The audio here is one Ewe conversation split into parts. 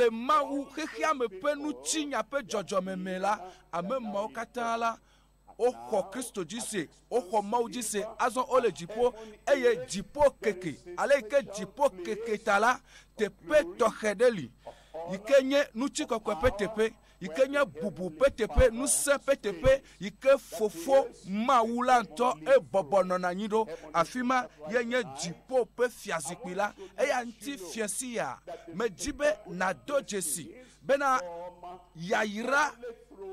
Le Mawu xexeame ƒe ŋutinya ƒe dzɔdzɔme me la, ame mawo katã la, woxɔ Kristo dzi se, woxɔ Mawu dzi se, azɔ wole dziƒo eye dziƒo keke. Ale yi ke dziƒo keke ta la, teƒe tɔxɛ ɖe li yi ke nye ŋutikɔkɔe ƒe teƒe, yi ke nye bubu ƒe teƒe, ŋusẽ ƒe teƒe yi ke Fofo Mawu la ŋutɔ ebɔbɔ nɔna anyi ɖo. Afi ma ye nye dziƒo ƒe fiazikpui la. Eya ŋuti fia sia medzi be nàdo dzesi bena yayra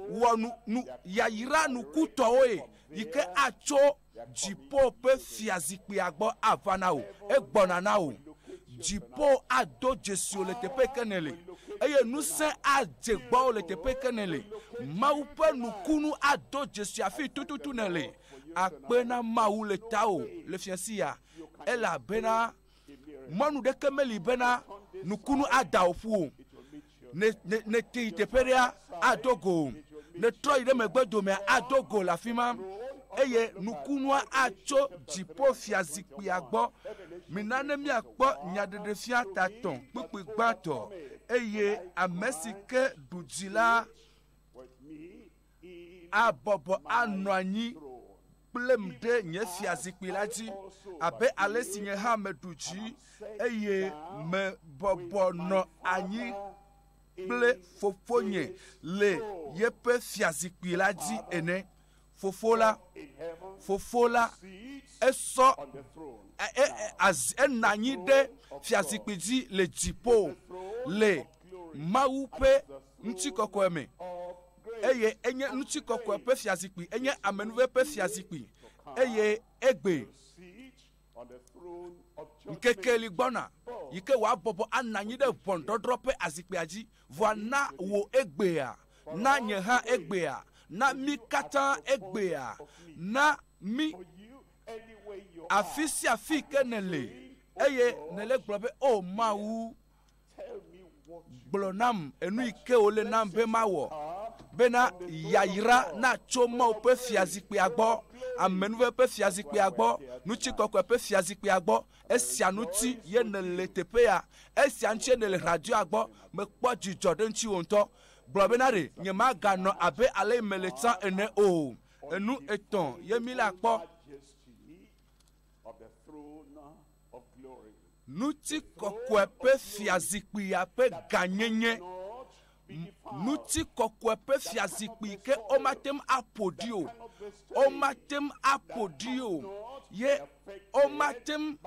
wɔ nu, nu yayra nukutɔwoe yi ke atso dziƒo ƒe fiazikpuia gbɔ ava na wò. Egbɔna na wò. Dziƒo ado dzesi wò le teƒe yi ke nèle eye ŋusẽ adze gbɔwò le teƒe yi ke nèle. Mawu ƒe nukunu ado dzesi afi tututu nèle. Akpe na Mawu le tawò le fia sia elabena mɔnu ɖeke meli bena nukunu ada wò ƒu o. Ne, ne, ne te yi teƒe ɖea, ado go. Ne trɔ yi ɖe megbe domea, ado go le afi ma. Eye nukunua atso dziƒo fiazikpuia gbɔ. Mina ne míakpɔ nyaɖeɖefia tatɔ̃ kpukpui gbãtɔ. Eye ame si ke ɖu dzi la abɔbɔ anɔ anyi kplem ɖe nye fiazikpui la dzi, abe ale si nye hã meɖu dzi eye mebɔbɔ nɔ anyi kple fofonye le yeƒe fiazikpui la dzi ene. Fofo la, fofo la, esɔ e, e, e, enɔ anyi ɖe fiazikpui dzi le dziƒo le Mawu ƒe ŋutikɔkɔe me eye enye ŋutikɔkɔe ƒe fiazikpui, enye amenuve ƒe fiazikpui eye egbe ŋkeke li gbɔna yi ke wòabɔbɔ anɔ anyi ɖe ʋɔnudɔdrɔ̃ ƒe azikpuia dzi. Vɔa na wò egbea, na nye hã egbea, na mí katã egbea, na mí afi sia afi ke nèle eye nèle gblɔ be, O Mawu, gblɔ nam enu yi ke wòle nam be mawɔ bena yayra natso Mawu ƒe fiazikpuia gbɔ, amenuve ƒe fiazikpuia gbɔ, ŋutikɔkɔe ƒe fiazikpuia gbɔ. Esia ŋuti ye nèle teƒe ya, esia ŋuti ye nèle radioa gbɔ. Mekpɔ dzidzɔ ɖe ŋutiwò ŋutɔ. Gblɔ bena ɖe nyemaganɔ abe ale yi mele tsã ene o. Enu etɔ̃ ye mi la kpɔ. Ŋutikɔkɔe ƒe fiazikpuia ƒe gãnyenye. Ŋutikɔkɔe ƒe fiazikpui ke womate ŋu aƒo ɖi o. Womate ŋu aƒo ɖi o. Ye womate ŋu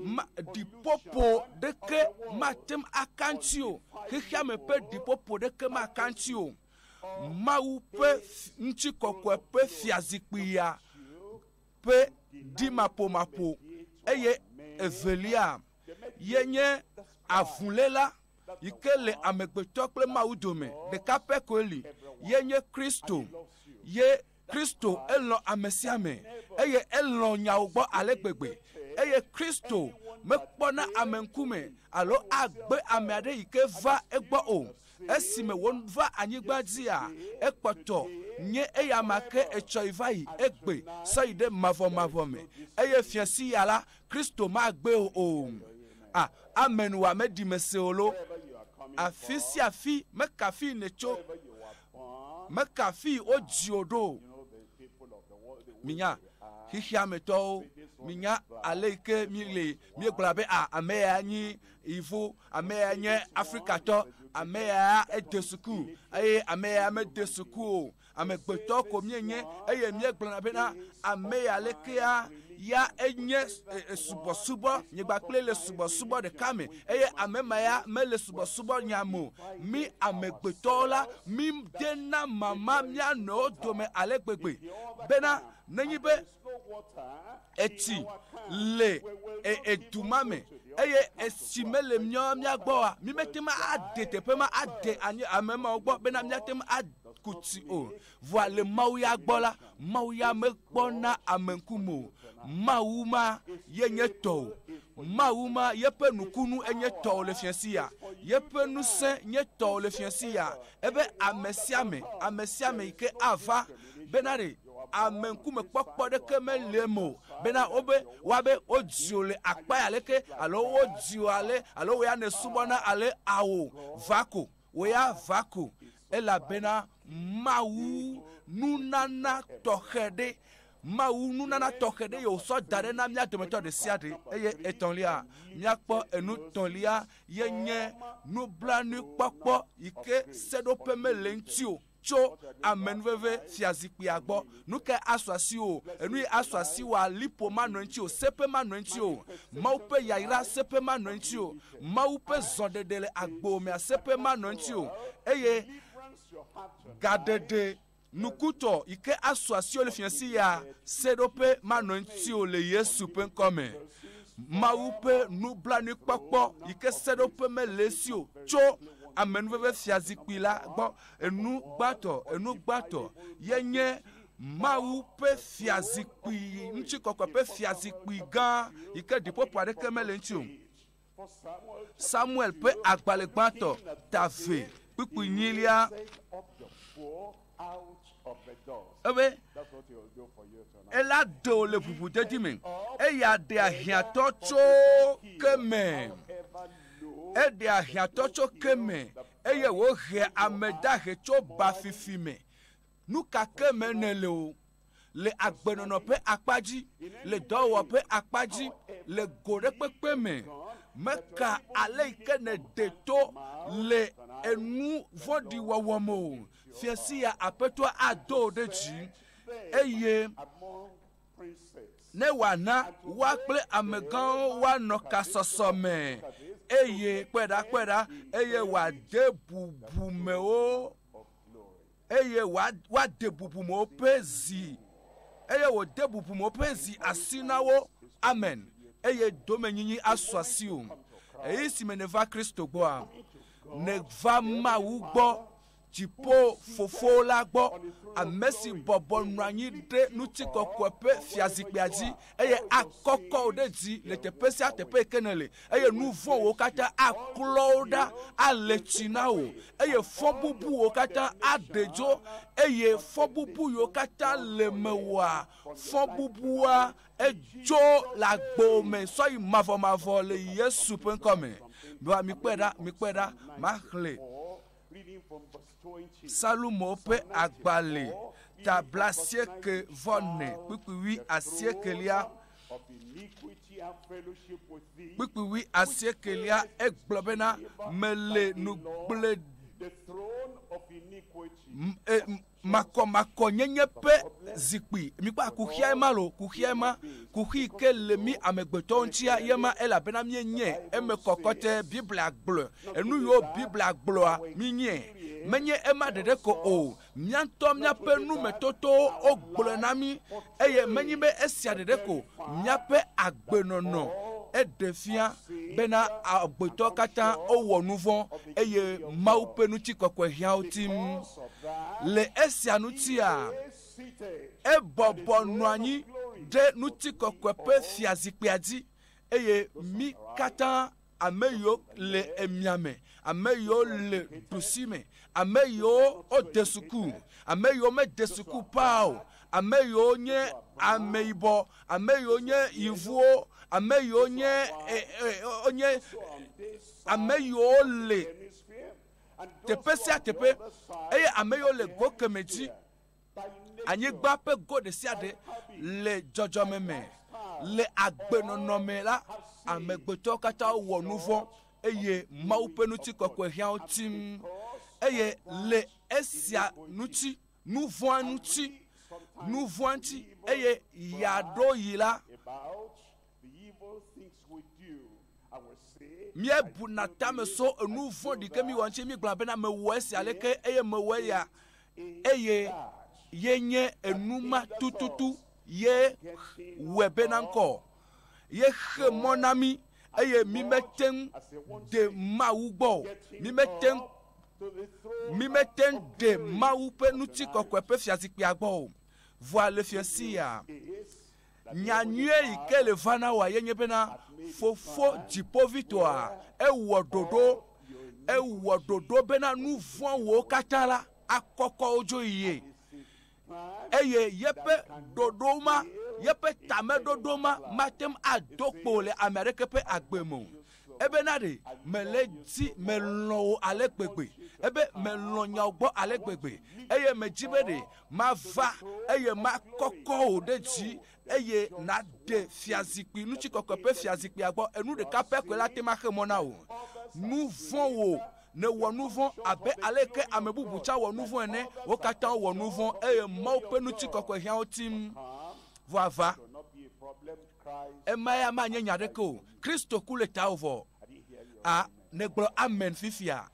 ma, ɖiƒoƒo ɖeke mate ŋu aka ŋuti o. Xexeame ƒe ɖiƒoƒo ɖeke maka ŋuti o. Mawu ƒe ŋutikɔkɔe ƒe fiazikpuia ƒe ɖimaƒomaƒo eye evelia ye nye avuléla yi ke le amegbetɔ kple Mawu dome. Ɖeka pɛ koe li, ye nye Kristo. Ye Kristo elɔ̃ ame sia ame eye elɔ̃ nyawo gbɔ ale gbegbe. Eye Kristo mekpɔna ame ŋkume alo agbe ame aɖe yi ke va egbɔ o. Esime wòva anyigba dzia, ekpɔtɔ nye eyama ke etsɔ yi va yi egbe sɔ yi ɖe mavɔmavɔ me. Eye fia sia la, Kristo magbe o o. A, amen wa meɖi mese o lo. Afi sia afi, meka fi nètso, meka fi wodzi wò ɖo. Minya xexeametɔwo, minya ale yi ke míele, míegblɔna be a, ame ya nyi Yevu, ame ya nye Afrikatɔ, ame ya ede suku eye ame ya mede suku o. Amegbetɔ ko míenye eye míegblɔna bena ame ya lekea ya enye subɔsubɔ nyigba kple le subɔsubɔ ɖeka me eye ame ma ya mele subɔsubɔ nya me o. Mí amegbetɔwo la, mí dena mama mía nɔewo dome ale gbegbe bena nenye be etsi le edu ma me eye etsi mele míawo mía gbɔ oa, mí mete ŋu ade teƒe ma ade anyi ame mawo gbɔ bena míate ŋu aku tsi o. Vɔa le Mawu ya gbɔ la, Mawu ya mekpɔna ame ŋkume o. Mawu ma ye nye tɔwò. Mawu ma yeƒe nukunu enye tɔwò le fiẽ sia. Yeƒe ŋusẽ nye tɔwò le fiẽ sia. Ebe ame sia ame, ame sia ame yi ke ava bena ɖe. Ame ŋkume kpɔkpɔ ɖeke mele eme o bena wobe woabe wodzi wò le akpa ya leke alo wodzi wò ale alo wò ya nèsubɔna ale awo va ko wò ya va ko elabena Mawu nunana tɔxɛ ɖe Mawu nunana tɔxɛ ɖe ye wòsɔ da ɖe na mía dometɔ ɖe sia ɖe. Eye etɔ̃lia, míakpɔ enu tɔ̃lia ye nye nublanuikpɔkpɔ yi ke seɖoƒe mele ŋuti o tso amenuveve fiazikpuia gbɔ. Nu kae asu asiwò? Enu yi asu asiwòa, liƒo manɔ eŋuti o, seƒe manɔ eŋuti o. Mawu ƒe yayra seƒe manɔ eŋuti o. Mawu ƒe zɔɖeɖe le agbo mea seƒe manɔ eŋuti o. Eye gaɖeɖe nukutɔ yi ke asu asiwò le fiẽsi ya seɖoƒe manɔ eŋuti o le Yesu ƒe ŋkɔ me. Mawu ƒe nublanuikpɔkpɔ yi ke seɖoƒe mele esi o tso amenuveve fiazikpui la gbɔ. Enu gbãtɔ, enu gbãtɔ ye nye Mawu ƒe fiazikpui, ŋutikɔkɔe ƒe fiazikpui gã yi ke ɖiƒoƒo aɖeke mele eŋuti o. Samuel ƒe agbalẽ gbãtɔ ta ve kpukpui nyilia ebe ela ɖe wò le ʋuʋudedi me eya ɖea hiãtɔ tso ke me. Eɖea hiãtɔ tso ke me eye wòhea ame dahe tso bafifi me. Nu ka ke me nèle o, le agbenɔnɔ ƒe akpa dzi, le dɔwɔwɔ ƒe akpa dzi, le go ɖe kpekpe me, meka ale yi ke nède to le enu vɔ̃ɖi wɔwɔ me o. Fia sia Aƒetɔa ado wò ɖe dzi eye ne wòana woa kple amegãwo woanɔ kasɔsɔ me eye kpɔe ɖa kpɔe ɖa eye wòade bubumewo eye woade bubumewo ƒe zi eye wòde bubumewo ƒe zi asi na wo. Amen. Eye domenyinyi asu asiwò. Ɣeyiɣi si me nèva Kristo gbɔa, nèva Mawu gbɔ dziƒo Fofo la gbɔ, ame si bɔbɔ nɔ anyi ɖe ŋutikɔkɔe ƒe fiazikpuia dzi, eye akɔkɔ wò ɖe dzi le teƒe sia teƒe yi ke nèle, eye nu vɔ̃wo katã aklɔ wo ɖa ale tsi na wò, eye fɔbubuwo katã aɖe dzo, eye fɔbubu yiwo katã le mewòa, fɔbubua edzo le agbo me sɔ yi mavɔmavɔ le Yesu ƒe ŋkɔ me. Mikpɔe ɖa, mikpɔe ɖa, maxlẽ Salomo ƒe agbalẽ ta blaasieke vɔ ene kpukpui wui asiekelia. Kpukpui wui asiekelia egblɔ bena mele nugble makɔmakɔnyenye ƒe zikpui. Mikpɔ kuxia ema lo, kuxia ema, kuxi yi ke le mí amegbetɔwo ŋutia ye ma elabena míenye eme kɔkɔte Biblia gblɔ. Enu yiwo Biblia gblɔa míenye. Menye ema ɖeɖe ko o. Mía ŋutɔ míaƒe numetotowo wogblɔe na mí eye menye be esia ɖeɖe ko míaƒe agbenɔnɔ eɖe fia bena agbetɔ katã wowɔ nu vɔ̃ eye Mawu ƒe ŋutikɔkɔe hiã wo tim. Le esia ŋutia, ebɔbɔ nɔ anyi ɖe ŋutikɔkɔe ƒe fiazikpuia dzi eye mí katã ame yiwo le emia me, ame yiwo le ɖusi me, ame yiwo wode suku, ame yiwo mede suku paa o, ame yiwo nye ameyibɔ, ame yiwo nye yevuwo, ame yiwo nye wonye ame yiwo le teƒe sia teƒe eye ame yiwo le go keme dzi, anyigba ƒe go ɖe sia ɖe le dzɔdzɔme me, le agbenɔnɔ me la, amegbetɔwo katã wɔ nu vɔ̃ eye Mawu ƒe ŋutikɔkɔe hiã wo tim. Eye le esia ŋuti, nu vɔ̃a ŋuti, nu vɔ̃a ŋuti eye yeaɖo yi la, míebuna tame so enu vɔ̃ɖi ke míwɔ ŋuti mígblɔna bena mewɔ esia leke eye mewɔ eya eye ye nye enu ma tututu ye wɔe bena ŋkɔ ye xe mɔ na mí eye mí mete ŋu de Mawu gbɔ o. Mí mete ŋu mí mete ŋu de Mawu ƒe ŋutikɔkɔe ƒe fiazikpuia gbɔ o. Vɔa le fiasi ya, nya nyuie yi ke le va na wòa ye nye bena Fofo Dziƒovitɔa ewɔ ɖoɖo, ewɔ ɖoɖo bena nu vɔ̃wo katã la akɔkɔ wo dzo yie. Eye yeƒe ɖoɖo ma, yeƒe tameɖoɖo ma mate ŋu ado kpo le ame aɖeke ƒe agbe me o. Ebena ɖe mele dzi melɔ̃ wò ale gbegbe. Ebe melɔ̃ nyawo gbɔ ale gbegbe. Eye medzi be ɖe mava eye makɔkɔ wò ɖe dzi eye naɖe fiazikpui ŋutikɔkɔe ƒe fiazikpuia gbɔ. Enu ɖeka pɛ koe la te ma xe mɔ na wò. Nu vɔ̃ wò nèwɔ nu vɔ̃ abe ale ke ame bubu tsã wɔ nu vɔ̃ ene. Wo katã wɔ nu vɔ̃ eye Mawu ƒe ŋutikɔkɔe hiã wo tim. Vɔ ava. Ema ya manye nya aɖeke o. Kristo ku le tawò vɔ. A negblɔ amen fifia.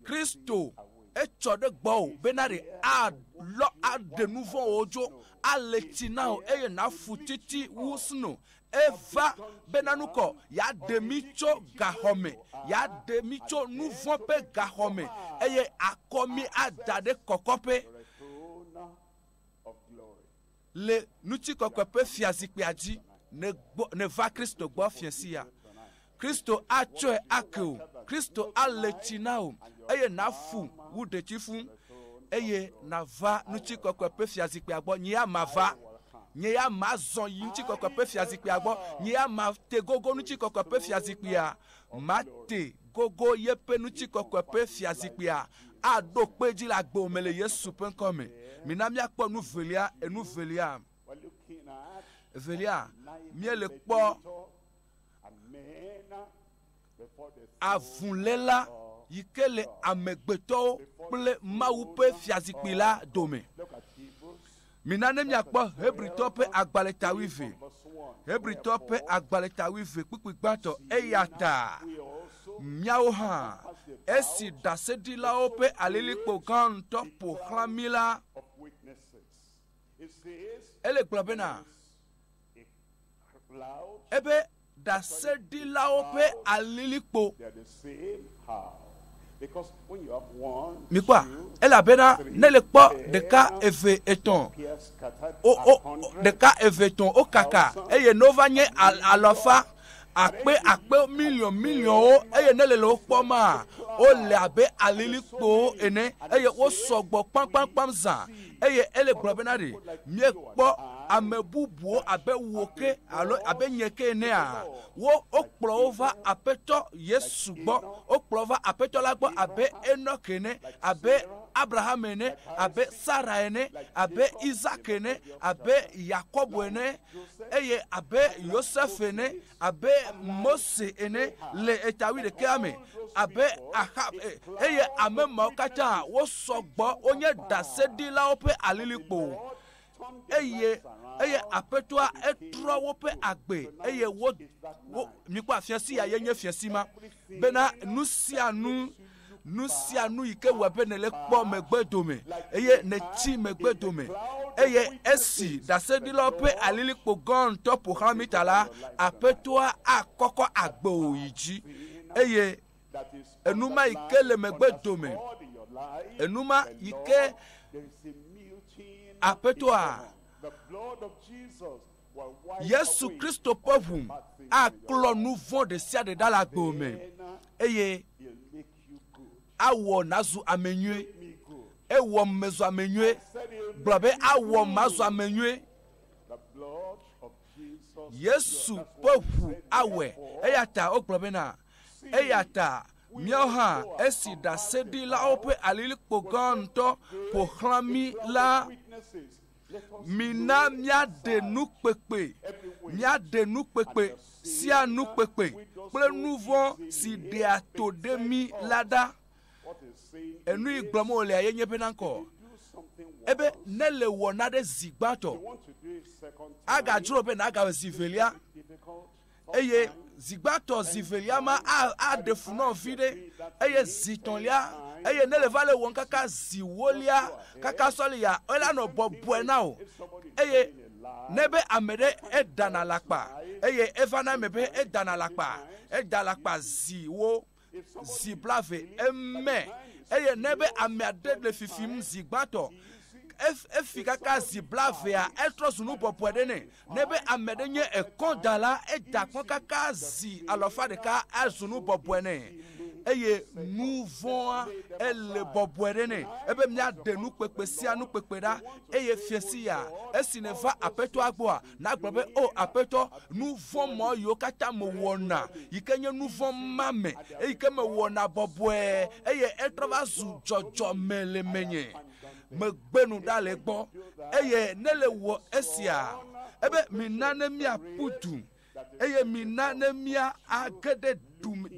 Kristo etsɔ ɖe gbɔwò bena ɖe alɔ aɖe nu vɔ̃wo dzo, ale tsi na wò eye nafu titi wu sno. Eva bena nukɔ yeaɖe mi tso gaxɔme, yeaɖe mi tso nu vɔ̃ ƒe gaxɔme eye akɔ mi ada ɖe kɔkɔƒe le ŋutikɔkɔe ƒe fiazikpuia dzi. Neva Kristo gbɔ fiẽ sia. Kristo atsɔe ake wò. Kristo ale tsi na wò eye nafu wu ɖetifu eye nava ŋutikɔkɔe ƒe fiazikpuia gbɔ. Nye ya mava. Nye ya mazɔ yi ŋutikɔkɔe ƒe fiazikpuia gbɔ. Nye ya mate gogo ŋutikɔkɔe ƒe fiazikpuia. Mate gogo yeƒe ŋutikɔkɔe ƒe fiazikpuia. Aɖo kpe dzi le agbe me le Yesu ƒe ŋkɔ me. Mina míakpɔ nu velia, enu velia. Evelia, míele kpɔ avuléla yi ke le amegbetɔwo kple Mawu ƒe fiazikpui la dome. Mina ne míakpɔ Hebritɔ ƒe agbalẽ ta wuieve. Hebritɔ ƒe agbalẽ ta wuieve kpukpui gbãtɔ. Eya ta míawo hã esi ɖaseɖilawo ƒe alilikpo gã ŋutɔ ƒo xlã mí la, ele gblɔ bena ebe ɖaseɖilawo ƒe alilikpo. Mikpɔa, elabena ne le kpɔ ɖeka, eve, etɔ̃, o o ɖeka, eve, etɔ̃, wo kaka eye ne wova nye alɔfa akpe akpe miliɔn miliɔnwo eye ne le le wo kpɔm maa, wole abe alilikpowo ene eye wo sɔgbɔ kpamkpamkpam zã eye ele gblɔ bena ɖe míekpɔ ame bubuwo abe wò ke alo abe nye ke enea, wo wokplɔ wo va Aƒetɔ Yesu gbɔ, wokplɔ va Aƒetɔ la gbɔ abe Enɔk ene, abe Abraham ene, abe Sara ene, abe Isak ene, abe Yakobo ene, eye abe Yosef ene, abe Mose ene le eta wuiɖekea me, abe Ahab eye ame mawo katã wosɔ gbɔ, wonye ɖaseɖilawo ƒe alilikpo. Eye eye Aƒetɔa etrɔ woƒe agbe eye wo wo mikpɔ afiasi ya ye nye fiasi ma bena nu sia nu nu sia nu yi ke wɔ be nele kpɔ megbe dome eye netsi megbe dome eye esi ɖaseɖilawo ƒe alilikpo gã ŋutɔ ƒo xlã mi ta la, Aƒetɔa akɔkɔ agbe wò yi dzi eye enuma yi ke le megbe dome, enuma yi ke Aƒetɔa Yesu Kristo ƒe ʋu aklɔ nu vɔ̃ ɖe sia ɖe ɖa le agbe me eye awɔ nazu ame nyui. Ewɔ mezu ame nyui. Gblɔ be awɔ mazu ame nyui. Yesu ƒe ʋu awɔe. Eya ta wogblɔ bena eya ta míawo hã esi ɖaseɖilawo ƒe alilikpo gã ŋutɔ ƒo xlã mí la, mina míaɖe nu kpekpe, míaɖe nu kpekpe sia nu kpekpe kple nu vɔ̃ si ɖea to ɖe mí la ɖa. Enu yi gblɔm wòlea ye nye bena ŋkɔ. Ebe ne le wɔ naɖe zi gbãtɔ, agadzro be nagawɔe zi velia eye zi gbãtɔ zi velia ma aɖe fu nɔ vi ɖe eye zi tɔ̃lia eye ne le va le wɔm kaka zi wolia kaka sɔli ya ela nɔ bɔbɔe na wò eye ne be ame ɖe edana alakpa eye eva na eme be edana alakpa eda alakpa zi wo zi blave eme eye ne be ame aɖe le fifim zi gbãtɔ efi kaka zi blavea etrɔ zu nu bɔbɔe ɖe nɛ. Ne be ame ɖe nye ekɔdala, eda kɔ kaka zi alɔfa ɖeka azu nu bɔbɔe nɛ. eye nu vɔ̃a ele bɔbɔe ɖe nɛ ebe míaɖe nukpekpe sia nukpekpe ɖa eye fiasi ya esi nèva aƒetɔa gbɔa nagblɔ be o aƒetɔ nu vɔ̃ mɔ yiwo katã mewɔna yi ke nye nu vɔ̃ ma me eyi ke mewɔna bɔbɔe eye etrɔ va zu dzɔdzɔme le menye megbe nu ɖa le gbɔ eye ne le wɔ esia ebe mina ne míaƒu du eye mina ne mía age ɖe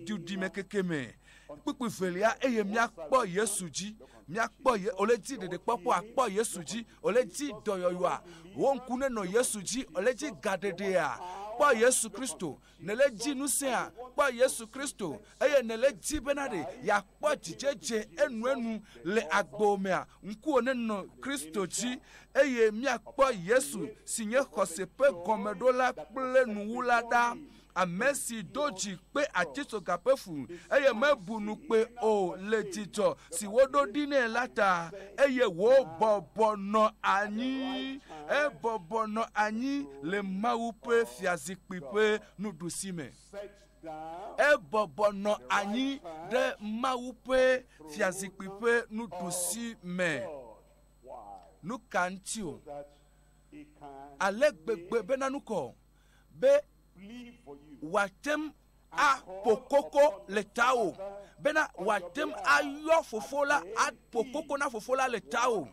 duɖime keke me kpukpui velia eye míakpɔ yesu dzi míakpɔ ye wòle dzi ɖeɖekpɔkpɔ akpɔ yesu dzi wòle dzi dɔyɔyɔa wo ŋku nenɔ yesu dzi wòle dzi gaɖeɖea kpɔ yesu kristo nele dzi nusẽa kpɔ yesu kristo eye nele dzi bena ɖe yeakpɔ dzidzedze enuenu le agbo mea ŋkuwò nenɔ kristo dzi eye míakpɔ yesu si nye xɔse ƒe gɔmeɖola kple nuwula ɖa ame si do dzi kpe atitsoga ƒe fu eye mebu nukpe o le dzidzɔ si woɖo ɖi nɛ la ta eye wòbɔbɔ nɔ anyi ebɔbɔ nɔ anyi le mawu ƒe fiazikpui ƒe nuɖusi me ebɔbɔ nɔ anyi ɖe mawu ƒe fiazikpui ƒe nuɖusi me nu ka ŋuti o ale gbegbe bena nukɔ be wòate ŋu aƒo koko le tawò bena wòate ŋu ayɔ fofo la aƒo koko na fofo la le tawò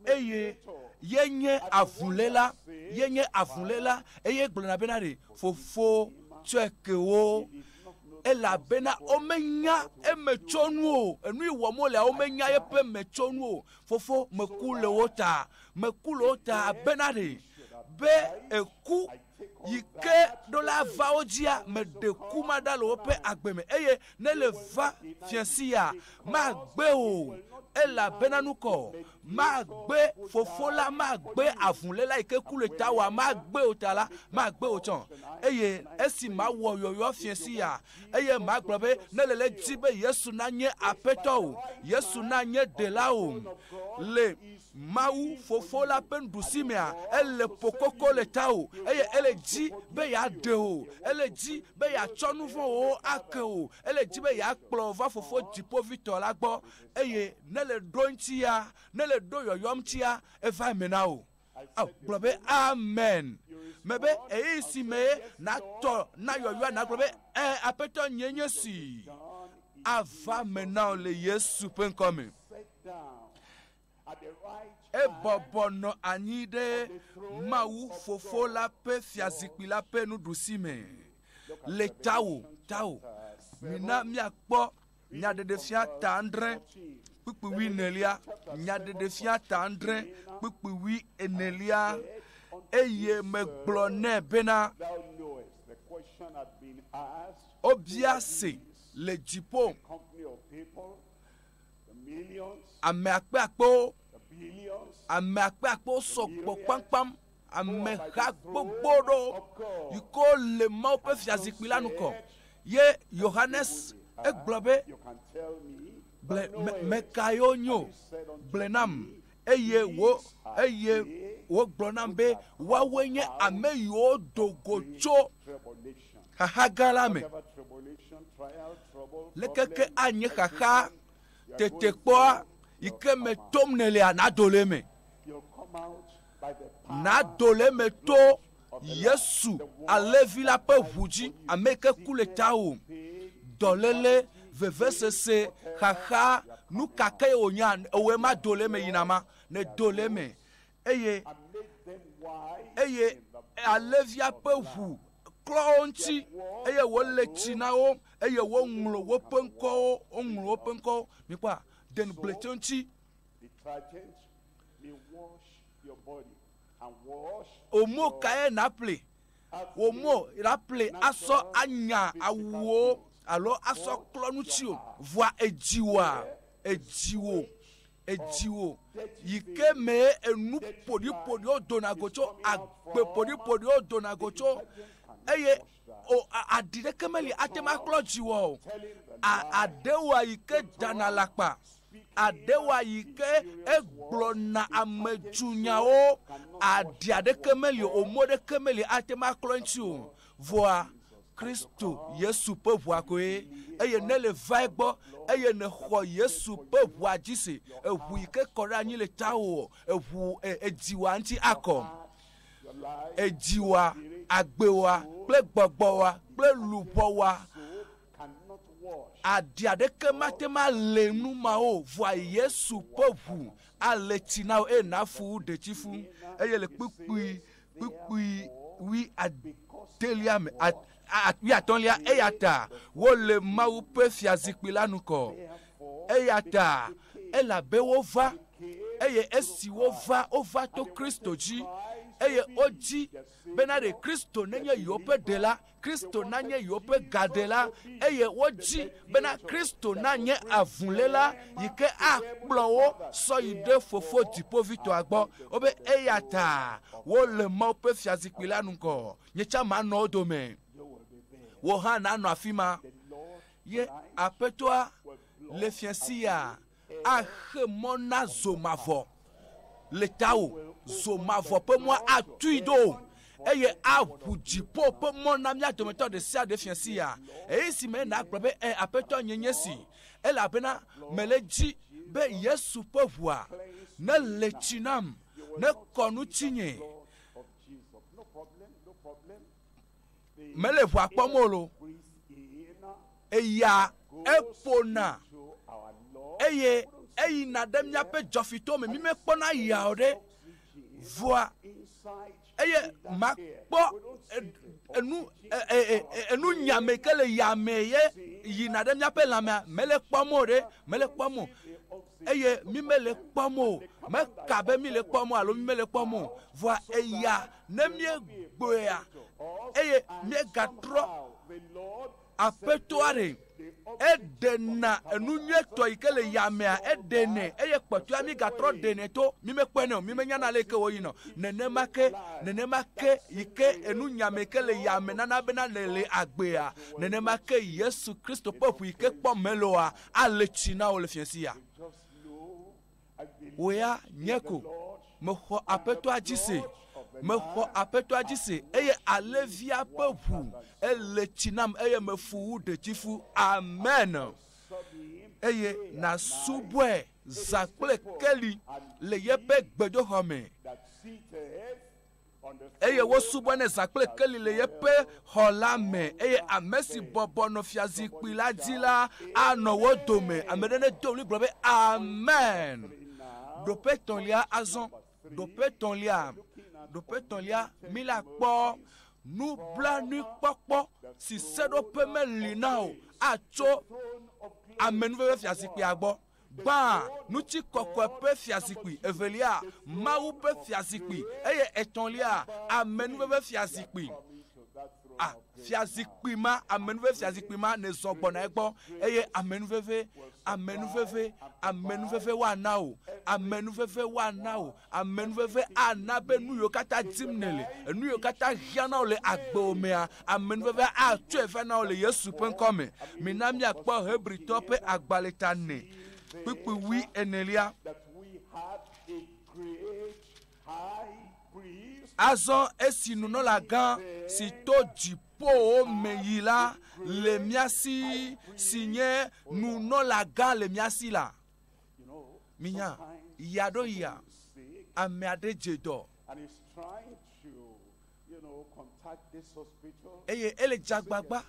eye yenye avuléla yenye avuléla eye gblɔna bena ɖe fofo tsɔe ke wo elabena womenya emetsonu o enu yi wɔm wolea womenya eƒe metsonu o fofo meku le wo ta meku le wo ta bena ɖe be eku yi ke ɖo la va wo dzia meɖe ku ma ɖa le woƒe agbe me eye ne le va fiasi ya magbe o elabena nukɔ magbe fofo la magbe avuléla yi ke ku le ta wa magbe o ta la magbe o tsɔ eye esi mawɔ yɔyɔ fiasi ya eye magblɔ be ne le le dzi be yesu nanye aƒetɔ o yesu nanye ɖela o le mawu fofo la ƒe nuɖusi mea ele ƒo le tawò eye ele dzi be yeaɖe o ele dzi be yeatsɔ nu vɔ̃wo ake o ele dzi be yeakplɔ va fofo dziƒovitɔ la gbɔ eye ne le ɖo ŋutia ne le ɖo yɔyɔ ŋutia eva eme na wò aw gblɔ be amen mebe eyi si me natɔ na yɔyɔa nagblɔ be ɛ aƒetɔ nye nye si ava me na wò le yesu ƒe ŋkɔ me ebɔbɔ nɔ anyi ɖe mawu fofo la ƒe fiazikpui la ƒe nuɖusi me le tawò tawò mina míakpɔ nyaɖeɖefia ta adre kpukpui wuienelia nyaɖeɖefia ta adre kpukpui wuienelia eye megblɔ nɛ bena wobia se le dziƒo ame akpeakpewo ame akpeakpewo sɔgbɔ kpaŋkpaŋ ameha gbogbo ɖewo yi ke wole mawu ƒe fiazikpui la nukɔ ye yohanes egblɔ be gblẽ me ka yewo nyo gblẽ nam eye wo eye wogblɔ nam be woawoe nye ame yiwo do go tso xaxa gã la me lekeke anye xaxa tetekpɔa yi ke me tom nelea nado le eme nado le eme to yesu alevi la ƒe ʋu dzi ame yi ke ku le tawò dɔléle vevesese xaxa nu ka ke wònya ewòe ma do le eme yina ma ne do le eme eye eye alevia ƒe ʋu klɔ wo ŋuti eye wole tsi na wo eye woŋlɔ woƒe ŋkɔwo woŋlɔ woƒe ŋkɔwo mikpɔa denugble tso ŋuti omo kae naƒle omo naƒle asɔ anya awuwo alo asɔ klɔ ŋuti o voa edziwoa edziwo edziwo yi ke me enu ƒoɖiƒoɖiwo dona go tso agbe ƒoɖiƒoɖiwo dona go tso eye o aɖi ɖeke meli ate ŋu aklɔ dziwɔ o aɖewoa yi ke dana lakpa aɖewoa yi ke egblɔna amedzunyawo aɖi aɖeke meli o mo ɖeke meli ate ŋu aklɔ ŋuti o voa. Kristo Yesu ƒe ʋua koe. Eye ne le va egbɔ eye nexɔ Yesu ƒe ʋua dzi se, eʋu yi ke kɔ ɖe anyi le tawò, eʋu edziwòa ŋuti akɔ. Edziwòa, agbewòa, kple gbɔgbɔwòa, kple luʋɔwòa, aɖi aɖeke mate ŋu ale nu mawo vɔa Yesu ƒe ʋu ale tsi na wò eye nafu wu ɖetsifu. Eye le kpukpui kpukpui wui adelia me wuiatɔ̃lia eya ta wole Mawu ƒe fiazikpui la nukɔ. Eya ta elabe wova eye esi wova wova to Kristo dzi eye wodzi bena ɖe Kristo nenye yewoƒe ɖela, Kristo nanye yewoƒe gaɖela eye wodzi bena Kristo nanye avuléla yi ke akplɔ wo sɔ yi ɖe fofo dziƒovitɔa gbɔ. Wobe eya ta wole Mawu ƒe fiazikpui la nukɔ. Nye tsã manɔ wo dome. Wò hã nanɔ afi ma. Ye aƒetɔa le fia sia axe mɔ na zomavɔ le tawò. Zomavɔ ƒe mɔa atui ɖo eye aʋu dziƒo ƒe mɔ na mía dometɔ ɖe sia ɖe fia sia. Eye si me nagblɔ be ɛ aƒetɔ nye nye si elabena mele dzi be Yesu ƒe ʋua ne le tsi nam ne kɔ nu tsinye. Mele ʋua kpɔm o lo. Eya eƒona eye eyina ɖe míaƒe dzɔfito me. Mi mekpɔna ya o ɖe. Vɔa eye makpɔ enu enu nyame ke le yame ye yina ɖe míaƒe lãmea mele kpɔm o ɖe mele kpɔm o eye mi mele kpɔm o meka be mi le kpɔm o alo mi mele kpɔm o vɔa eya ne míegbɔea eye míegatrɔ aƒetɔa ɖe eɖena enu nyuietɔ yi ke le yamea eɖenɛ eye kpɔtɔa mi gatrɔ ɖenɛ to mi mekpɔe ne o mi menyana le ke woyina o nenema ke nenema ke yi ke enu nyame ke le yame nana bena ne le agbea nenema ke Yesu Kristo ƒe ʋu yi ke kpɔ meloa ale tsi na wo le fia sia. Wò ya nye ko mexɔ aƒetɔa dzi se mexɔ aƒetɔa dzi se eye alevia ƒe ʋu ele tsi nam eye mefu wu ɖetsifu. Amen. Eye nasubɔe zã kple keli le yeƒe gbedoxɔ me. Eye wosubɔnɛ zã kple keli le yeƒe xɔ la me eye ame si bɔbɔ nɔ fiazikpui la dzi la anɔ wo dome. Ame ɖe ne do ɣli gblɔ be amen. Ɖoƒe etɔ̃lia azɔ. Ɖoƒe etɔ̃lia. Ɖoƒe etɔ̃lia mi la kpɔ nublanuikpɔkpɔ si seɖoƒe meli na o atso amenuveve fiazikpuia gbɔ. Gbã, ŋutikɔkɔe ƒe fiazikpui. Evelia, Mawu ƒe fiazikpui. Eye etɔ̃lia, amenuveve fiazikpui. A fiazikpui ma, amenuveve fiazikpui ma ne zɔ gbɔna egbɔ eye amenuveve, amenuveve, amenuveve woana wò, amenuveve woana wò, amenuveve ana be nu yiwo katã dim nèle, enu yiwo katã hiã na wò le agbewò mea, amenuveve atsɔe va na wò le Yesu ƒe ŋkɔ me. Mina míakpɔ Hebritɔ ƒe agbalẽ ta ene, kpukpui wui enelia. Azɔ esi nunɔlagã si to dziƒowo me yi la le mía si, si nye nunɔlagã le mía si la, minya ya ɖo yia ame aɖe dze dɔ eye ele dzagbagba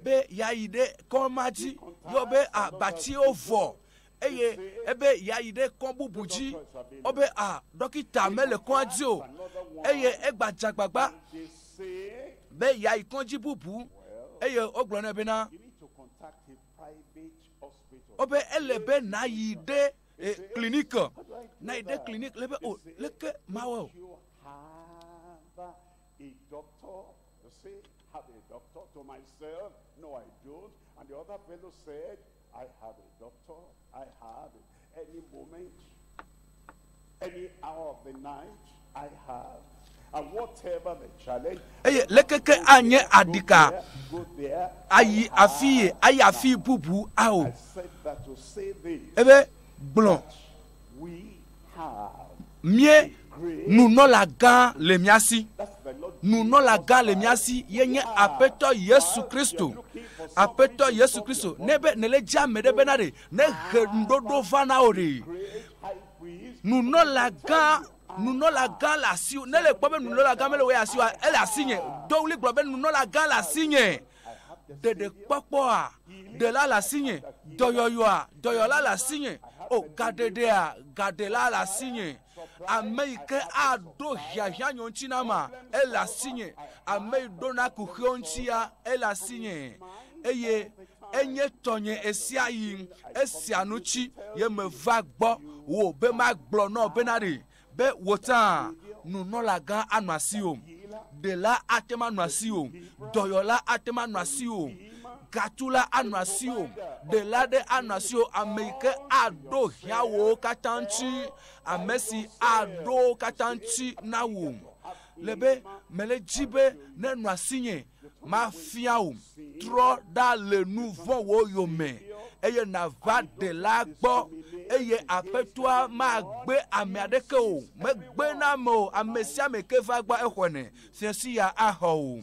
be yeayi ɖe kɔma dzi yɔ be abatiwo vɔ eye ebe yeayi ɖe kɔ bubu dzi wobe a dɔkita mele kɔa dzi o eye egba dzagbagba be yeayi kɔdzi bubu eye wogblɔ nɛ bena wobe ele be nayi ɖe kliniki nayi ɖe kliniki le be o leke mawɔ o. A doctor, you say, have a doctor to myself? No, I don't. And the other fellow said, I have a doctor. I have it. Any moment, any hour of the night, I have. And whatever the challenge, eye lekeke anye aɖika go there. ayi afi ye ayi afi bubu awo I said that to say this. ebe gblɔ We have mie nunɔlagã le mía si. That's the Lord Nunɔlagã le mía si ye nye Aƒetɔ Yesu Kristo. Aƒetɔ Yesu Kristo. Ne be nèle dzi ame ɖe bena ɖe ne he ŋuɖoɖo va na wò ɖe. Nunɔlagã nunɔlagã le asiwò. Ne le kpɔ be nunɔlagã mele wò ya asiwòa, ele asinye. Do ɣli gblɔ be nunɔlagã le asinye. Ɖeɖekpɔkpɔa, ɖela le asinye. Dɔyɔyɔa, dɔyɔla le asinye. O, gaɖeɖea, gaɖela le asinye. Ame yi ke aɖo hiahiã nyo ŋuti na ma, ele asinye. Ame yi ɖona kuxiwo ŋutia, ele asinye. Eye enye tɔnye ɣesiaɣi. Esia ŋuti ye meva gbɔ wò be magblɔ nɔ bena ɖe be wò tsã nunɔlagã anɔ asiwò, ɖela ate ŋu anɔ asiwò, dɔyɔla ate ŋu anɔ asiwò, gatula anɔ asiwò, ɖela ɖe anɔ asiwò, ame yi ke aɖo hiãwòwo katã ŋuti, ame si aɖo wo katã ŋuti na wò. Le be mele dzi be nenɔ asinye mafia wò, trɔ ɖa le nu vɔ̃wo yome eye nàva ɖela gbɔ eye Aƒetɔa magbe ame aɖeke o. Megbe na ame o. Ame sia ame ke va gbɔ exɔnɛ. Fiasi ya axɔ o.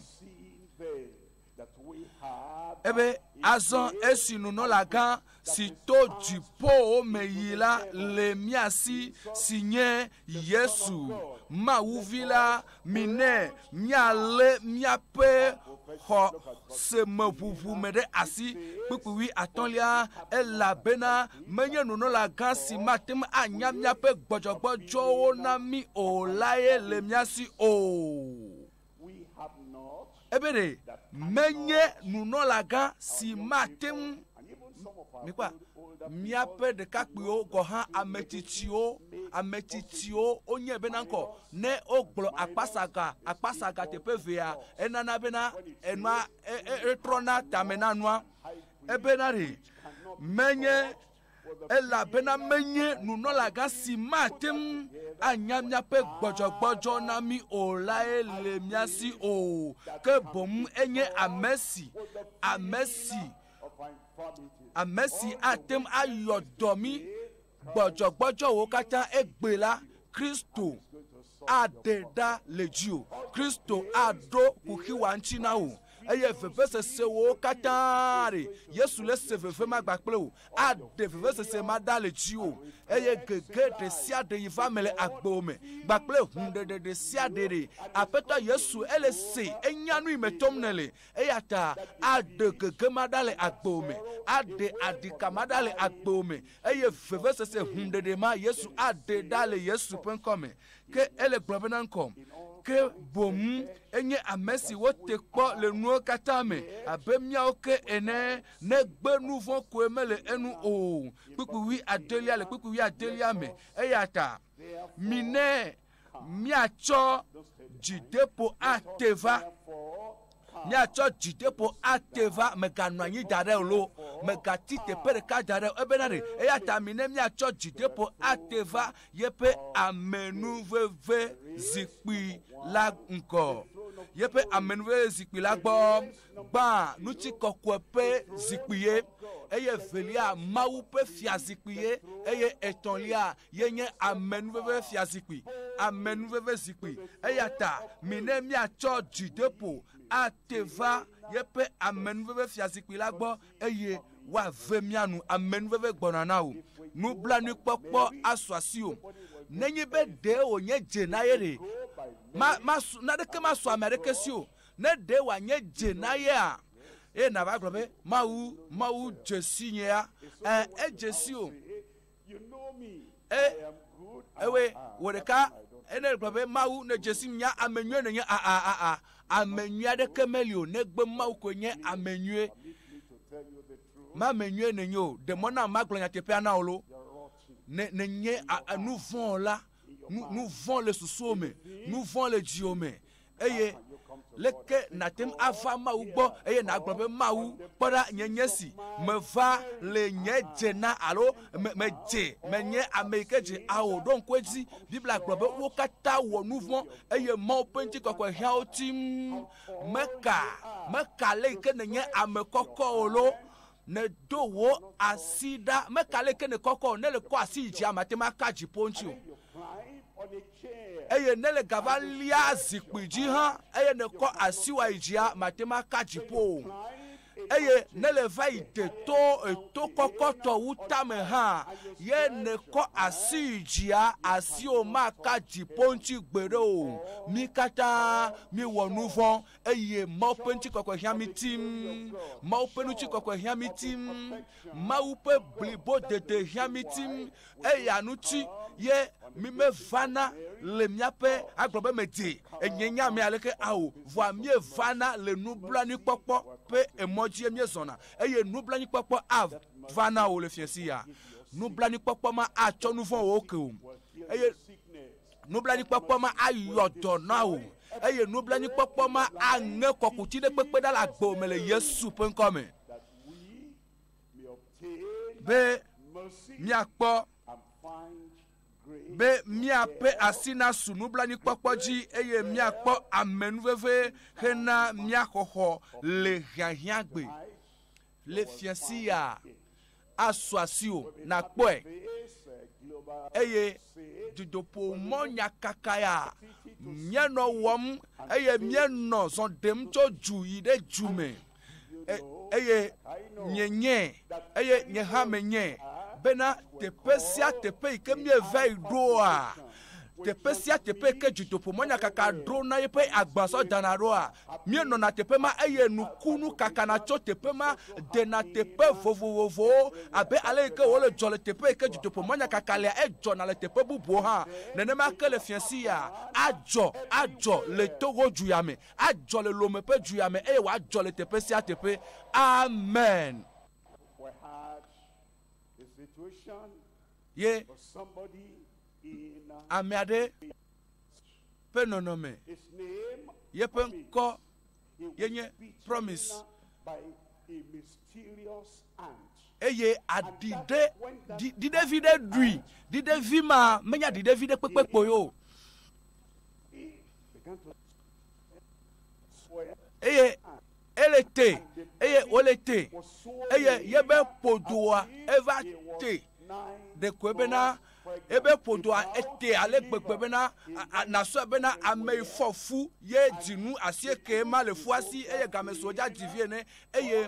Ebe azɔ esi nunɔlagã si to dziƒowo me yi la le mía si, si nye Yesu, Mawu Vi la, minɛ míalé míaƒe xɔsemeʋuʋu me ɖe asi. Kpukpui wuiatɔ̃lia, elabena menye nunɔlagã si mate ŋu anya míaƒe gbɔdzɔgbɔdzɔwo na mí o lae le mía si o. Ebe ɖe menye nunɔlagã si mate ŋu mikpɔa míaƒe ɖekakpuiwo gɔ̃ hã ame tsitsiwo ame tsitsiwo wonye bena ŋkɔ ne wogblɔ akpasaga akpasaga teƒe vea enana bena enua etrɔna tame na nua ebena ɖe menye elabena menye nunɔlagã si mate ŋu anya míaƒe gbɔdzɔgbɔdzɔ na mí o lae le mía si o, ke boŋ enye ame si, ame si, ame si ate ŋu ayɔ dɔ mí gbɔdzɔgbɔdzɔwo katã egbe la, Kristo aɖe ɖa le dziwò. Kristo aɖo kuxiwa ŋuti na wò eye vevesesewo katã ɖe Yesu le se veve ma gba kple wò. Aɖe vevesese ma ɖa le dziwò eye gege ɖe sia ɖe yi va me le agbewò me gbakple hũɖeɖe ɖe sia ɖe ɖe Aƒetɔ Yesu ele se enya nu yi me tom nèle. Eya ta aɖe gege ma ɖa le agbewò me, aɖe aɖika ma ɖa le agbewò me eye vevesese hũɖeɖe ma Yesu aɖe ɖa le Yesu ƒe ŋkɔ me. Ke ele gblɔ bena ŋkɔ, ke boŋ enye ame si wote kpɔ le nuwo katã me abe míawo ke ene, negbe nu vɔ̃ koe mele enu o. Kpukpui wuiadelia le kpukpui wuiadelia me. Eya ta minɛ míatsɔ dzideƒo ate va. Míatsɔ dzideƒo ate va. Mèganɔ anyi da ɖe o loo, mègati teƒe ɖeka da ɖe o. Ebena ɖe, eya ta minɛ míatsɔ dzideƒo ate va yeƒe amenuveve zikpui la ŋgɔ. Yeƒe amenuveve zikpui la gbɔ. Gbã, ŋutikɔkɔe ƒe zikpui ye, eye evelia, Mawu ƒe fiazikpui ye, eye etɔ̃lia, ye nye amenuveve fiazikpui, amenuveve zikpui. Eya ta minɛ míatsɔ dzideƒo ate va yeƒe amenuveve fiazikpui la gbɔ eye woave mía nu. Amenuveve gbɔna na wò. Nublanuikpɔkpɔ asu asiwò. Nenye be ɖe wònye dze na ye ɖe, ma, masu, naneke masu ame aɖeke si o. Ne ɖe wòanye dze na yea, eye nàva gblɔ be, Mawu, Mawu dze si nyea? Ẽ, edze si wò. E, ewɔe wò ɖeka ene gblɔ be Mawu ne dze si nya ame nyui nenye a a a a ame nyui aɖeke meli o negbe Mawu koe nye ame nyui. Ma ame nyui nenye o. Ɖe mɔ na magblɔ nyateƒea na wò lo. Ne nenye nu vɔ̃ la, nu nu vɔ̃ le susuwò me, nu vɔ̃ le dziwò me Eye leke nàte ŋu ava Mawu gbɔ eye nàgblɔ be, Mawu, kpɔ ɖa, nye nye si, meva le nye dze na alo me, medze, menye ame yi ke dze. Ao, ɖo ŋku edzi, Biblia gblɔ be wo katã wɔ nu vɔ̃ eye Mawu ƒe ŋutikɔkɔe hiã wo tim. Meka, meka le yi ke nènye ame kɔkɔ o lo, nèdo wò asi ɖa. Meka le yi ke nèkɔkɔ o, ne èle kɔ asi yi dzi, ame ate ŋu aka dziƒo ŋuti o. Eye ne le gava lia zikpui dzi hã eye nekɔ asiwò yi dzia, mate ŋu aka dziƒo o. Eye ne le va yi de to eto kɔkɔtɔ wu tame hã, ye nekɔ asi yi dzia, asiwò maka dziƒo ŋuti gbeɖe o. Mi katã miwɔ nu vɔ̃ eye Mawu ƒe ŋutikɔkɔe hiã mi tim. Mawu ƒe ŋutikɔkɔe hiã mi tim. Mawu ƒe blibodede hiã mi tim. Eya ŋuti ye mi mevana le míaƒe agblɔ be medze enye nye ame aleke ao, vɔa míevana le nublanuikpɔkpɔ ƒe emɔ dzie míezɔna eye nublanuikpɔkpɔ ava na wò le fiẽsi ya. Nublanuikpɔkpɔ ma atsɔ nu vɔ̃wo ke o eye nublanuikpɔkpɔ ma ayɔ dɔ na wò eye nublanuikpɔkpɔ ma aŋe kɔkuti ɖe kpekpe ɖa le agbewò me le Yesu ƒe ŋkɔ me. Be míakpɔ be míaƒe asi nasu nublanuikpɔkpɔ dzi eye míakpɔ amenuveve hena míaxɔxɔ le hiahiãgbe. Le fiasi ya asu asiwò nakpɔe eye dutoƒo mɔ nyakaka ya míenɔ wɔm eye míenɔ zɔ ɖem tso du yi ɖe du me. Eye mienyae eye nye hã menyae bena teƒe sia teƒe yi ke míeva yi ɖoa, teƒe sia teƒe yi ke dutoƒo mɔnyakaka ɖo na yeƒe agbasɔ dana ɖoa, míenɔna teƒe ma eye nukunu kakana tso teƒe ma dena teƒe vovovowo abe ale yi ke wole dzɔ le teƒe yi ke dutoƒo mɔnyakaka lea edzɔna le teƒe bubuwo hã. Nenema ke le fiasi ya adzɔ adzɔ le Togo du ya me, adzɔ le Lome ƒe du ya me eye wòadzɔ le teƒe sia teƒe. Amen. We had a situation Ye for somebody in ame aɖe ƒe nɔnɔme, his name, yeƒe ŋkɔ he was ye nye bitten Promise. by a mysterious ant. Eye aɖi ɖe ɖi ɖiɖevi ɖe ɖui. Ɖiɖevi ma menya ɖiɖevi ɖe kpekpe kpoe o. He began to swear Eye ele te eye wole te was so eye yebe ƒodoa eva he was te 9 ɖekoe bena months pregnant. ebe ƒodoa ete ale gbegbe bena nasɔe bena ame yi fɔ fu ye dzinu asieke ma le fua si eye game si wodza dzi vi ene eye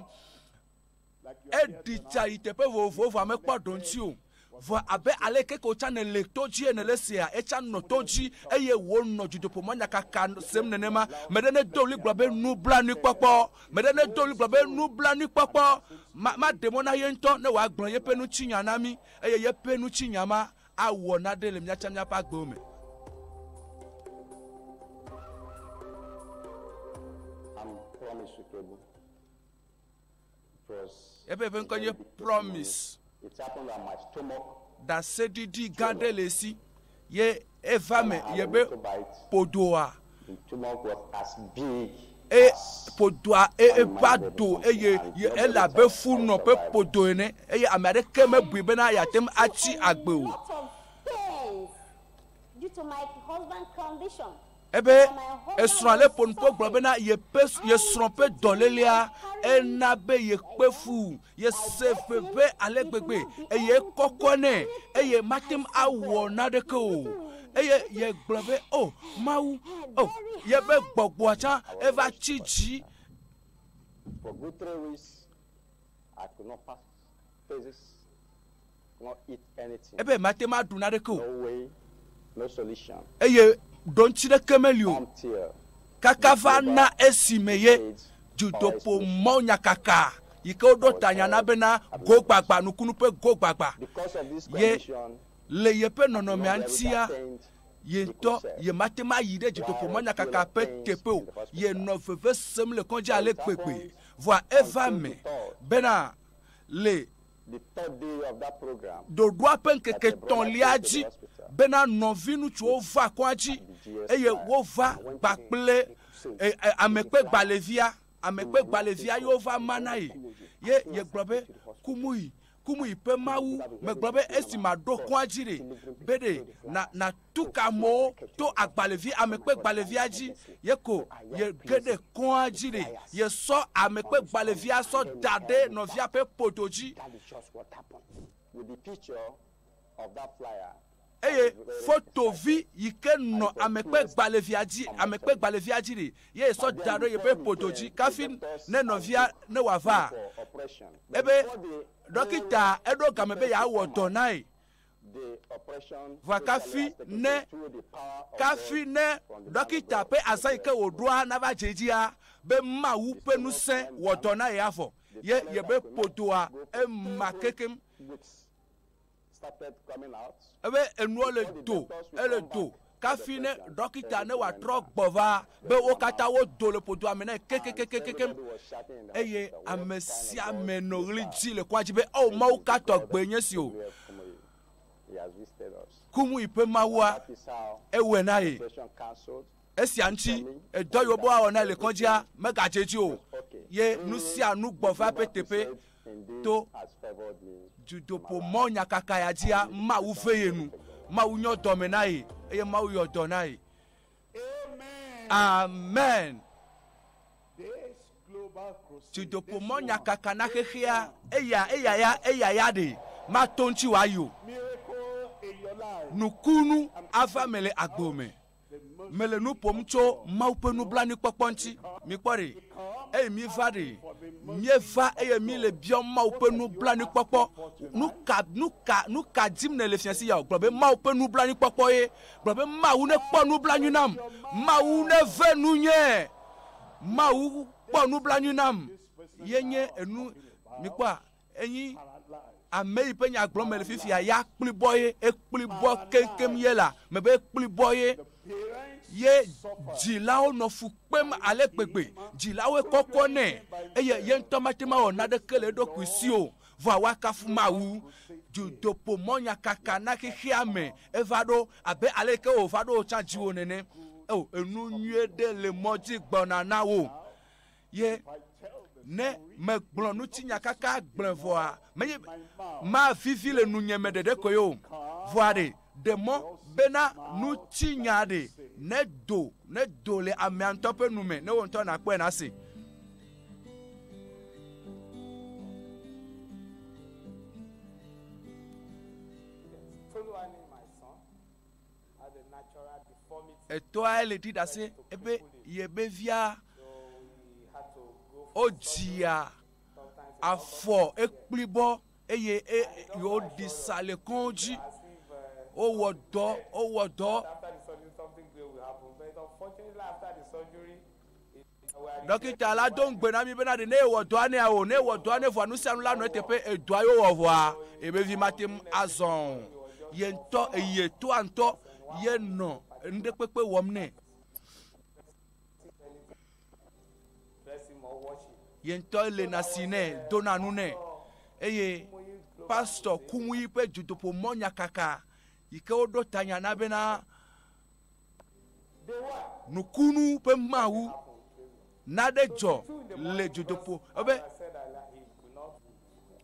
Like you are here eɖi tsa yi teƒe vovovowo vɔ mekpɔ ɖo ŋuti o. Vɔ abe ale ke ko wotsa nele to dzi ene le sia, etsa nɔ to dzi eye wònɔ dutoƒo mɔnyakaka sem nenema. Me ɖe ne do ɣli gblɔ be nublanuikpɔkpɔ, me ɖe ne do ɣli gblɔ be nublanuikpɔkpɔ, ma maɖe mɔ na ye ŋutɔ ne wòagblɔ yeƒe ŋutinya na mí eye yeƒe ŋutinya ma awɔ naɖe le míatsa míaƒe agbewo me. I'm Promise Ukebu. It was Eƒe ƒe a ŋkɔ very nye big testimony. Promise. It happened that my stomach Ɖaseɖiɖi gã ɖe le esi ye eva me I had ye a be little bite. ƒodoa The stomach was as big e as ƒodoa e eva do eye ye ele abe funɔ ƒe ƒodo ene eye ame aɖeke mebui bena yeate ŋu atsi agbe o. Lot of pains due to my husband condition. Ebe esrɔ̃ le ƒo nuƒo gblɔ bena yeƒe yesrɔ̃ ƒe dɔlélea ena be yekpe fu yese veve ale gbegbe eye kɔkɔ nɛ eye mate ŋu awɔ naɖeke o eye yegblɔ be o Mawu o yebe gbɔgbɔa tsã eva tsi dzi. For good 3 weeks, I could not pass phases, could not eat anything. Ebe mate ŋu aɖu naɖeke o. No way, no solution. Eye ɖoŋtsi ɖeke meli o. Until Kaka va na esime ye dutoƒo mɔ nyakaka yi ke woɖo tanya na bena go gbagba nukunu ƒe go gbagba. Because of this Ye condition, le yeƒe I could not nɔnɔmea be able to ŋutia, attend ye ŋutɔ ye mate ŋu ayi ɖe dutoƒo mɔ nyakaka ƒe teƒe o. Ye nɔ veve sem le kɔdzi ale gbegbe. Vɔa eva me bena le the third day of that program, ɖoɖoa ƒe ŋkeke tɔ̃lia dzi bena nɔviŋutsuwo va kɔa dzi eye wova kpakple amekpegbalẽvia amekpegbalẽvia yewo va ma na ye. Ye yegblɔ be Kumuyi, Kumuyi ƒe Mawu megblɔ be esi maɖo kɔa dzi ɖe be ɖe na natu ka amewo to agbalẽvi amekpegbalẽvia dzi ye ko ye ge ɖe kɔa dzi ɖe yesɔ amekpegbalẽvia sɔ da ɖe nɔvia ƒe ƒodo dzi. That is just what happened. With the picture of that flyer. Eye fotovi yi ke nɔ amekpegbalẽvia dzi amekpegbalẽvia dzi ɖi ye sɔ da ɖo yeƒe ƒodo dzi kafi ne nɔvia ne wòava ebe dɔkita eɖo game be yeawɔ dɔ na ye vɔa kafi ne kafi ne dɔkita ƒe azã yi ke wòɖoa nava dze dzia be Mawu ƒe ŋusẽ wɔ dɔ na ye avɔ ye yebe ƒodoa ema kekem ebe enua le do ele do kafi ne dɔkita ne wòatrɔ gbɔ va be wo katã wodo le ƒodoa me nɛ kekekekekem eye ame sia ame nɔ ɣli dzi le kɔa dzi be o Mawu ka tɔgbe nye si o Kumuyi ƒe Mawua ewɔe na ye esia ŋuti edɔ yiwo be woawɔ na ye le kɔdzia megadze edzi o ye nu sia nu gbɔ va eƒe teƒe to dutoƒomɔ nyakaka ya dzia Mawu ve ye nu Mawu nyɔ dɔme na ye eye Mawu yɔ dɔ na ye amen dutoƒomɔ nyakaka na xexea eya eya ya eya ya ɖe mato ŋuti wòayi o nukunu ava me le agbo me mele nu ƒom tso Mawu ƒe nublanuikpɔkpɔ ŋuti mikpɔ ɖe eye mi va ɖe mieva eye mi le biɔ Mawu ƒe nublanuikpɔkpɔ nuka nuka nuka dim ne le fiasi ya o gblɔ be Mawu ƒe nublanuikpɔkpɔ ye gblɔ be Mawu ne kpɔ nublanui nam Mawu ne ve nunye Mawu kpɔ nublanui nam ye nye enu mikpɔa enyi ame yi ƒe nya gblɔm mele fifia ya kplibɔ ye ekplibɔ keŋkeŋ ye la mebe ekplibɔ ye ye dzilawo nɔ fu kpem ale gbegbe dzilawoe kɔkɔ nɛ eye ye ŋutɔ mate ma wɔ naneke le eɖokui si o vɔa woakafu Mawu dutoƒomɔ nyakaka na xexea me eva ɖo abe ale yi ke wòva ɖo tsã dziwò nene o enu nyuie ɖe le mɔ dzi gbɔna na wò ye ne megblɔ ŋutinya kaka gblẽ vɔa menye mavivi le nunye me ɖeɖe koe o vɔa ɖe ɖe mɔ bena ŋutinya ɖe ne do ne do le amea ŋutɔ ƒe nu me ne wo ŋutɔ nakpɔe nase. Toluwani, my son, has a natural deformity. Etɔa le ɖi ɖase ebe yebe via So we had to go for wodzia sometimes afɔ ekplibɔ eye e yewo ɖi sa le kɔn dzi as if wowɔ dɔ wowɔ dɔ after the surgery something great will happen. But unfortunately, after the surgery, it, we are dɔkita la do ŋugbe na mi bena ɖe ne ewɔ dɔa ne o ne ewɔ dɔa ne vɔa nu sia nu la nɔ eteƒe edɔa yewo wɔ vɔa ebe vi mate ŋu azɔ o ye ŋutɔ eye toa ŋutɔ ye nɔ nu ɖe kpekpe wɔm nɛ dress him or wash him. ye ŋutɔ le na si nɛ dona nu nɛ eye pastor Kumuyi ƒe dutoƒomɔ nyakaka yi ke woɖo tanya na bena nukunu ƒe Mawu naɖe dzɔ le dutoƒo ebe I said that like, he could not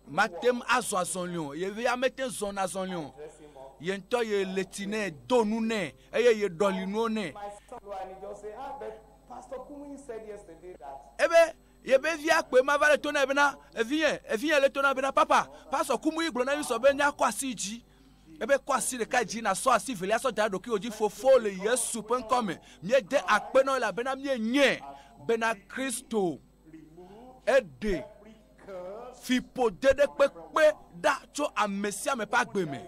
mate ŋu azɔ azɔli o yevi ya mete zɔna azɔli o dress him up. ye ŋutɔ ye le tsi nɛ do nu nɛ eye ye ɖɔli nuwo nɛ My son, and he just say, ah, but Pastor Kumuyi said yesterday that ebe yebe via kpe ma va le to na bena evinye evinye le to na bena papa pastor Kumuyi gblɔ na mi sɔ be míakɔ asi dzi ebe kɔ asi ɖeka dzi na sɔ asi velia sɔ da ɖe ɖokuiwò dzi fofo le Yesu ƒe ŋkɔ me míede akpe na wo elabena míenye bena Kristo eɖe fiƒode ɖe kpekpe ɖa tso ame sia ame ƒe agbe me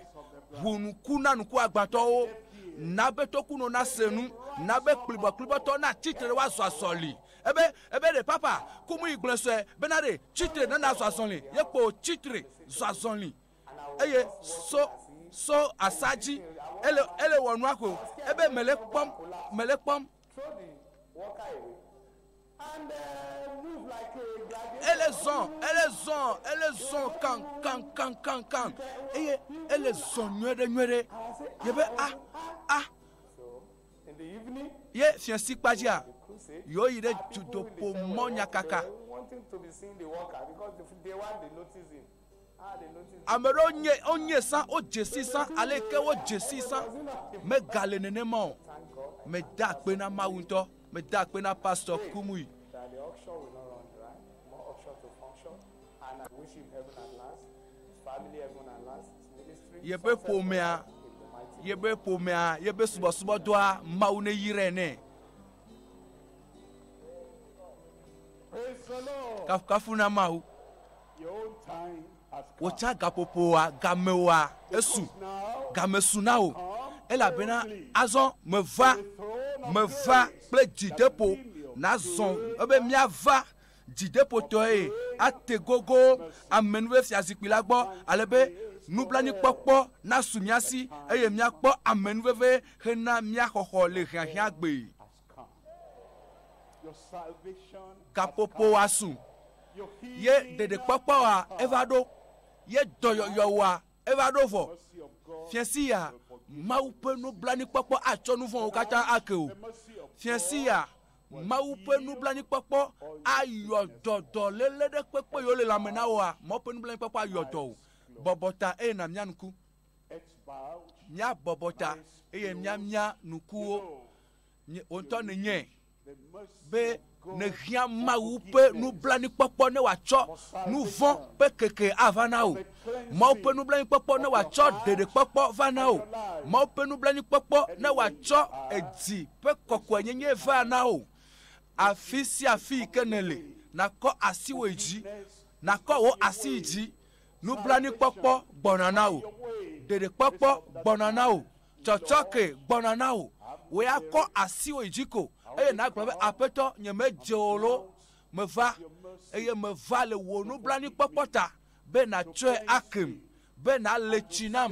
ʋu ŋku na ŋku agbatɔwo na be tokunɔ nase nu na be kplibɔkplibɔtɔ na tsitre ɖe woazɔ azɔli ebe ebe ɖe papa Kumuyi gblɔ sɔe bena ɖe tsitre ne nazɔ azɔli ye kpo tsitre zɔ azɔli eye so so asa dzi ele ele wɔ nua ko ebe mele kpɔm mele kpɔm throw the walker away and move like a gladiator. ele zɔn ele zɔn ele zɔn kan kan kan kan kan eye ele zɔn nyuie ɖe nyuie ɖe ye be a a So in the evening, ye fiasi kpadzia the crusade, yewo yi ɖe people in the church dutoƒomɔ were nyakaka they were wanting to be seeing the worker because the day one they notice him. Ah, they notice him. ame ɖewo nye wonye sã wodze si sã ale ke wodze si sã megale nenema o Thank God meda akpe na Mawu ŋutɔ meda akpe na pastor Kumuyi that the auction will not run dry, more auction to function, and I wish him heaven at last, his family heaven at last, his ministry. yeƒe success ƒomea in the mighty Yebe ƒomea, yebe subɔsubɔdɔa, Mawu ne yrae nɛ. Praise the Lord. Kafukafu na Mawu. Your own time has come. Wòtsa gaƒoƒoa, gamewoa, esu. Because now Game su na wò. Elabena azɔ meva, the throne of meva grace kple dzideƒo nazɔ ebe míava dzideƒotɔe ate gogo amenuve fiazikpui la gbɔ ale be nublanuikpɔkpɔ nasu mía si eye míakpɔ amenuveve hena mía xɔxɔ le hiahiã gbe. has come. Your salvation has Gaƒoƒoa su come. Your ye healing ɖeɖekpɔkpɔa has come. eva ɖo ye dɔyɔyɔwoa eva ɖo vɔ. Mercy of God Fiẽsi ya will forgive. Mawu ƒe nublanuikpɔkpɔ atsɔ nu vɔ̃wo katã ake o. The mercy of Fiẽsi God ya Mawu ƒe nublanuikpɔkpɔ ayɔ dɔ dɔléle ɖe kpekpe yiwo le lãme na woa, Mawu ƒe nublanuikpɔkpɔ ayɔ dɔ o. Bɔbɔ ta eye nàmia ŋku. Heads bowed. Míabɔbɔ ta eye míamia ŋkuwo. Know Nye- Wò ŋutɔ nènyae the mercy be of God nèhiã for Mawu ƒe forgiveness. nublanuikpɔkpɔ ne wòatsɔ nu vɔ̃ ƒe keke ava na wò. Mawu ƒe nublanuikpɔkpɔ ne wòatsɔ ɖeɖekpɔkpɔ va na wò. Mawu ƒe nublanuikpɔkpɔ ne wòatsɔ edzi ƒe kɔkɔenyenye va na wò. Afi sia afi yi ke nèle, nàkɔ asiwò yi dzi, nàkɔ wò asi yi dzi. Nublanuikpɔkpɔ gbɔna na wò. Ɖeɖekpɔkpɔ gbɔna na wò. Tsɔtsɔke gbɔna na wò. Wò ya kɔ asiwò yi dzi ko eye nàgblɔ be aƒetɔ nyemedze o lo meva eye meva le wò nublanuikpɔkpɔ ta be nàtsɔe akem be nàle tsi nam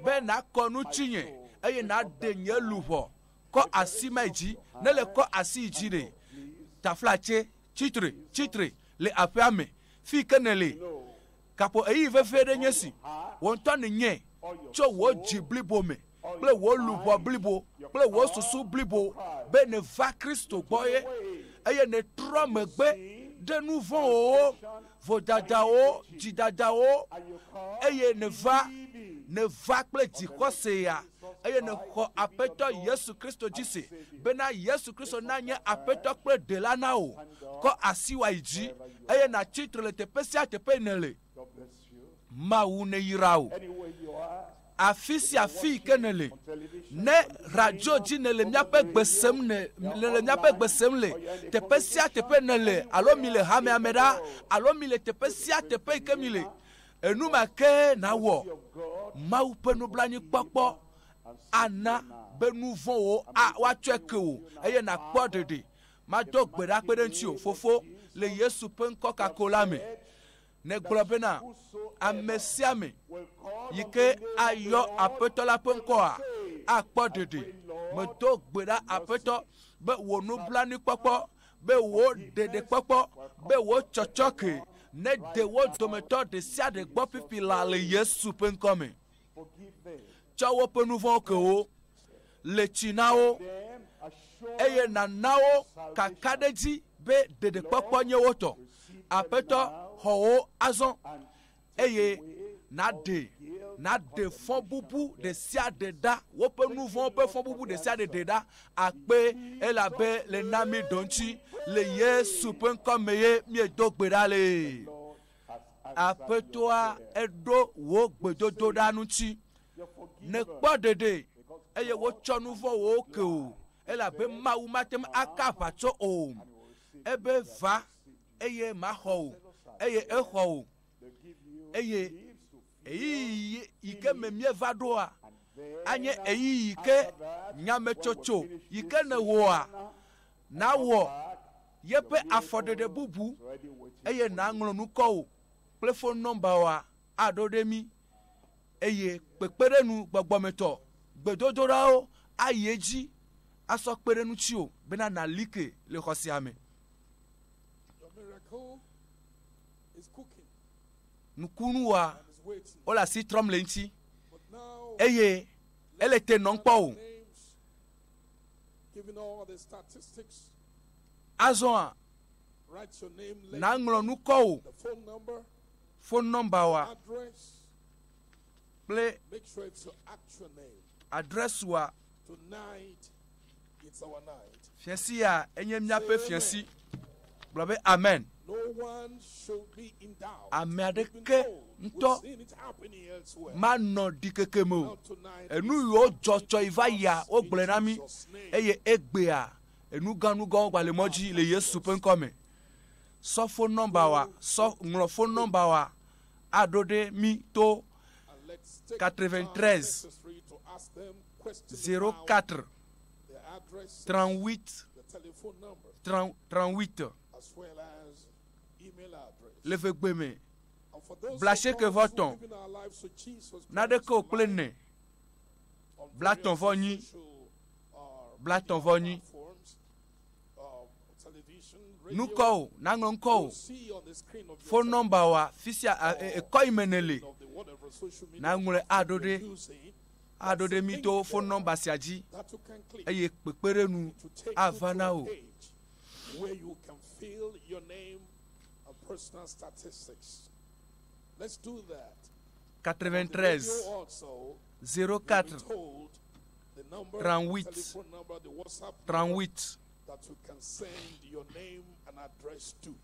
be nàkɔ nu tsinye eye nàɖe nye luʋɔ kɔ asi ma yi dzi ne le kɔ asi yi dzi ɖe taflatse tsitre tsitre le aƒea me fi yi ke nèle kaƒo eyi veve ɖe nye si wò ŋutɔ nènyae tso wò dzi blibo me kple wò luʋɔ blibo kple wò susu blibo be nèva Kristo gbɔ ye eye nètrɔ megbe ɖe nu vɔ̃wo, vodadawo, dzidadawo And you come eye nèva believing nèva kple dzixɔse ya eye nèxɔ aƒetɔ Yesu Kristo dzi se bena Yesu Kristo nanye aƒetɔ kple ɖela na wò. Kɔ asi wò ayi dzi eye nàtsi tre le teƒe sia teƒe yi nèle. God bless you. Mawu neyra wò. Anywhere you are, Afi sia afi yi ke nèle on television, ne radio dzi nèle míaƒe gbe sem ne nèle míaƒe gbe sem le teƒe sia teƒe nèle alo mi le hamea me ɖa alo mi le teƒe sia teƒe yi ke mi le enu ma ke nawɔ of God Mawu ƒe nublanuikpɔkpɔ ana be nu vɔ̃wo a woatsɔe ke wò eye nàkpɔ ɖeɖe. Mado gbe ɖa kpe ɖe ŋutiwò fofo le Yesu ƒe ŋkɔ kako la me. Negblɔ bena ame sia ame will call yi on ke the name of the ayɔ Lord aƒetɔ la ƒe ŋkɔa akpɔ ɖeɖe. Medo gbe ɖa aƒetɔ be wò nublanuikpɔkpɔ be wò ɖeɖekpɔkpɔ be wò tsɔtsɔke ne de wo dometɔ ɖe sia ɖe gbɔ fifi laa le Yesu ƒe ŋkɔ me. forgive them. Tsɔ woƒe nu vɔ̃wo ke wo, le tsi na wo Them assurance eye nàna wo kakaɖedzi be ɖeɖekpɔkpɔ nye wo tɔ. Aƒetɔ xɔ wo azɔ and take eye away all nàɖe guilt, nàɖe fɔbubu ɖe sia ɖe ɖa woƒe nu vɔ̃wo ƒe fɔbubu ɖe sia ɖe ɖe ɖa akpe elabe le na mi ɖo ŋuti le Yesu ƒe ŋkɔ me ye míedo gbe ɖa le. Lord has answered your Aƒetɔa prayer. eɖo wò gbedodoɖa ŋuti. You're forgiven Nèkpɔ ɖeɖe because eye God wotsɔ nu vɔ̃wo ke o elabe Mawu mate ŋu aka aʋatso o. and will receive Ebe va eye maxɔ wò eye exɔ wò They give you eye leaves to fill, eyiyi yi ke me míeva ɖoa and then anye eyiyi yi ke after that, when we nyametsotso finish yi this ke nèwɔa session, nawɔ back, yeƒe afɔɖeɖe bubu is already waiting eye for you. nàŋlɔ nu kɔ wò kple fon nɔmbawoa aɖo ɖe mí eye kpekpeɖeŋu gbɔgbɔmetɔ gbedodoɖawo ayi edzi asɔ kpe ɖe ŋutiwò bena nàli ke le xɔ sia me. Your miracle is cooking Nukunuwoa and is waiting. wole asi trɔm le ŋuti But now, eye ele te nɔm kpɔ o. names, giving all the statistics, Azɔa write your name, link, nàŋlɔ nu kɔ wò the phone number, fon nɔmbawoa address. kple Make sure it's your actual name. adrɛsua Tonight, it's our night. fiẽsi ya enye míaƒe fiẽsi. Gblɔ be amen. No one should be in doubt. Ame We've been aɖeke told. We've ŋutɔ seen it happening elsewhere. manɔ ɖikeke me o Now tonight, enu it's yiwo happening dzɔtsɔ yi to va yia us in wogblɔe na mí Jesus' name. eye egbea enugãnugãwo gba le mɔ dzi le yesu ƒe ŋkɔ me sɔ fon nɔmba wa sɔ ŋlɔ fon nɔmba wa aɖo ɖe mí to And let's take the time 93 necessary to ask them questions about 04 their addresses, 38 the telephone number, 30 38 as well as email address. le ʋegbe me And for those Bla of seeke us vɔ who tɔn. given our lives to Jesus naɖeke Christ o kple tonight ne on bla various tɔn vɔ nyi. social, Bla media tɔn vɔ nyi. platforms, television, radio, nukɔ o naŋlɔ ŋkɔ o you'll see on the screen of your fon nɔmba wa fisia ekɔ yi me ne le of the whatever social media naŋlɔe aɖo you're ɖe using, aɖo ɖe mí to fon nɔmba sia dzi that you can click eye kpekpeɖeŋu to take you ava to na a wò page where you can fill your name and personal statistics. Let's do that. On the 93 radio also, you'll be 04 told the number, 38 telephone number, the WhatsApp number 38 that you can send your name and address to.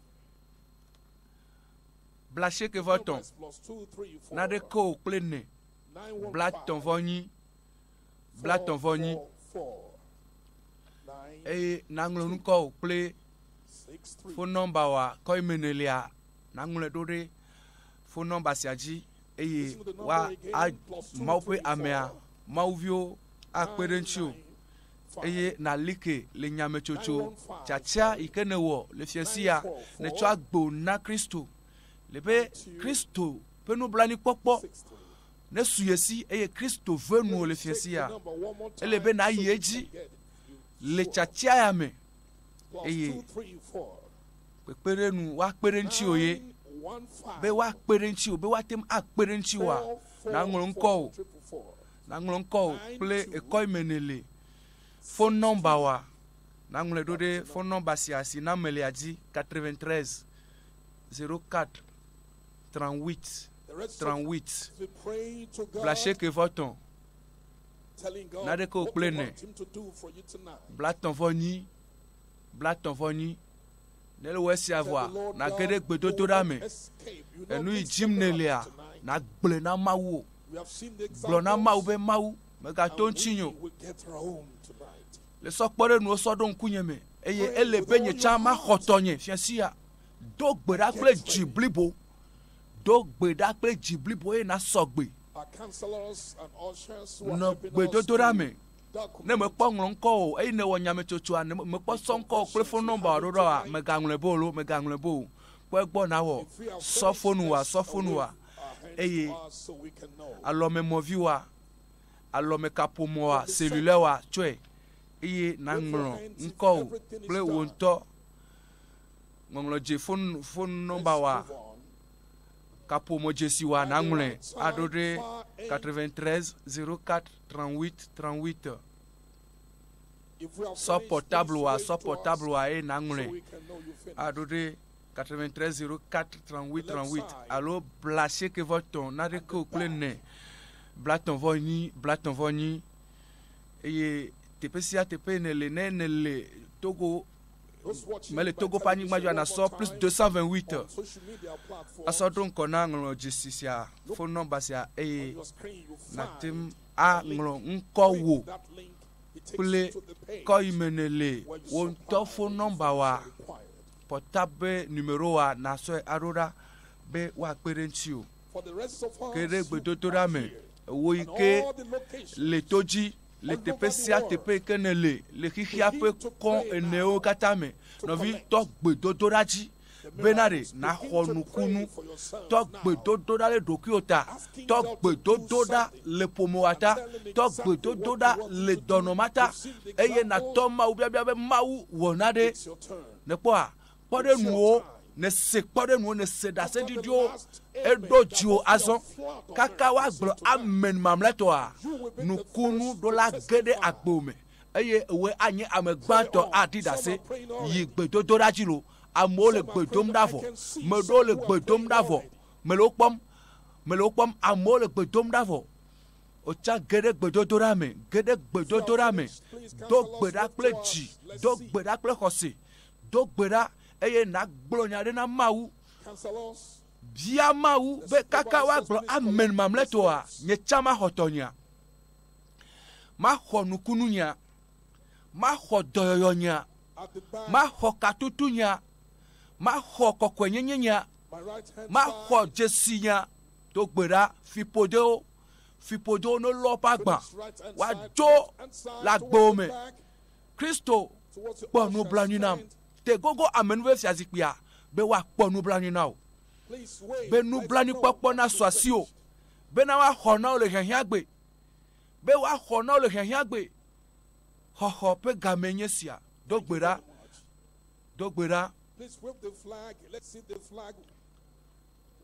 bla seeke vɔ Number tɔn is +2 3 4 naɖeke o kple ne 9 1 bla tɔn vɔ nyi bla tɔn vɔ nyi 4 4 9 eye naŋlɔ nukɔ o kple 6 3. fon nɔmba wa kɔ yi me ne lia naŋlɔe ɖo ɖe fon nɔmba sia dzi eye Listen to the number wa again, a +2 mawu ƒe 3 amea 4 mawuviwo akpe ɖe ŋuti o 9 5 eye nalike le nyametsotso tiatia yi ke newɔ le fiasi ya netsɔ agbo na kristo le be kristo ƒe nublanuikpɔkpɔ 6 3. nesu ye si eye kristo ve nuwò le Please take fiasi the ya number one more ele be time nayi so you edzi can get it. You le sure. tiatia ya me Plus eye 2 3 4 kpekpeɖeŋu woakpe ɖe ŋutiwò ye 9 1 5 be woakpe ɖe ŋutiwò be woate ŋu akpe ɖe ŋutiwòa 4 4 naŋlɔ ŋkɔ 4 o 4 4. naŋlɔ ŋkɔ o kple ekɔ yi me ne le fon nɔmba wa naŋlɔe ɖo ɖe fon nɔmba sia si na melia dzi 93 04 38 The rest of 38 us we pray to God, bla seeke vɔ tɔn telling God naɖeke o what kple you ne want him to do for you tonight. bla tɔn vɔ nyi bla tɔn vɔ nyi ne le wɔ esia Tell vɔa the Lord nage God, ɖe you will gbedodoɖa not me escape. You will enu not yi miss dzim the ne miracle lia tonight. nagblɔe na mawu o We have seen the gblɔ na mawu examples, be mawu megato and ŋutinye we o will get our own tonight. le sɔ kpɔ ɖe nuwo sɔ ɖo ŋkunye me eye Pray ele with be all nye your tsã maxɔ heart. tɔnye fiasi ya do gbe ɖa kple Get dzi ready. blibo do gbe ɖa kple dzi blibo eye nasɔ gbe Our counselors and ushers who are nɔ helping us gbedodoɖa to me ne document mekpɔ ŋlɔ ŋkɔ o eye newɔ nyametsotsoa ne mekpɔ sɔ ŋkɔ o kple fon nɔmba ɖo ɖoa megaŋlɔe be o lo megaŋlɔe be o kpɔ egbɔ nawɔ If we are sɔ finished, fonu wa let's sɔ fonu wa wave our hands eye to us so we can know. alɔmemɔvi wa alɔmekaƒomɔ wa celulaire wa tsɔe eye naŋlɔ ŋkɔ o kple wò ŋutɔ ŋɔŋlɔdze fon fon nɔmba wa Let's move on. kaƒomɔdzesi wa naŋlɔe aɖo ɖe 93 04 38 38 If we are sɔ finished, portable please wa wave sɔ to us portable wa eye naŋlɔe so we can know you finished. aɖo ɖe 93 04 38 The left 38 side. alo bla seeke vɔ tɔn naɖeke o kple ne bla tɔn vɔ nyi bla tɔn vɔ nyi eye teƒe sia teƒe ne le ne ne le togo Those watching mele by togo ƒe anyigba television dzi one nasɔ more plus time 228 on social media platforms, asɔ ɖo ŋkɔ na ŋlɔ dzesi sia fon nɔmba sia on eye your screen you nate ŋu find a link. aŋlɔ ŋkɔ Click wò that link. It takes kple you to the page kɔ yi me ne le where you wò ŋutɔ supply fon the nɔmba wa information required. portable numero wa nasɔe aɖo ɖa be woakpe ɖe ŋuti o For the rest of us ke ɖe who gbedodoɖa are me here, wò yi and ke all the locations, le to dzi le teƒe sia teƒe yi ke ne le le xexea ƒe kɔ enewo katã me nɔvi tɔ gbedodoɖa dzi bena ɖe naxɔ nukunu tɔ gbedodoɖa le ɖokuiwò ta tɔ gbedodoɖa le ƒomewa ta tɔ gbedodoɖa le dɔnɔma ta eye natɔ mawu biabia be mawu wɔ na ɖe it's your turn. nekpɔa kpɔɖenuwo nese kpɔɖenuwo nese ɖaseɖiɖiwo eɖo dziwò azɔ kaka woagblɔ amen mamlɛtɔa nukunu ɖo la ge ɖe agbo me eye ewoe anye ame gbãtɔ aɖi ɖase yi gbedodoɖa dzi lo amewo le gbe dom ɖa vɔ meɖewo le gbe dom ɖa vɔ mele wo kpɔm mele wo kpɔm amewo le gbe dom ɖa vɔ wotsa ge ɖe gbedodoɖa me ge ɖe gbedodoɖa me do gbe ɖa kple dzi do gbe ɖa kple xɔse do gbe ɖa eye nàgblɔ nya ɖe na Mawu. Counselors, Bia Mawu be kaka woagblɔ amen mamlɛtɔa, nye tsã maxɔ tɔnyea. Maxɔ nukununyea. Maxɔ dɔyɔyɔnyea. at the back, Maxɔ katutunyea. Maxɔ kɔkɔenyenyenyea. my right hand Maxɔ side, dzesinya. Do gbe ɖa fiƒodewo. Fiƒodewo ne lɔ woƒe agba. finish right hand side, Woadzo left hand side, le towards agbewo the me. back, Kristo towards the kpɔ usher nublanui nam. stand. Te gogo amenuve fiazikpuia be woakpɔ nublanui na wò. Please wait. Be Let know nublanuikpɔkpɔ that nasu you asiwò. finished. Bena woaxɔ na wò le hiahiãgbe. Be woaxɔ na wò le hiahiãgbe. Xɔxɔ ƒe game nye sia. Do Thank you gbe ɖa. very much. Do gbe ɖa. Please wave the flag. Let's see the flag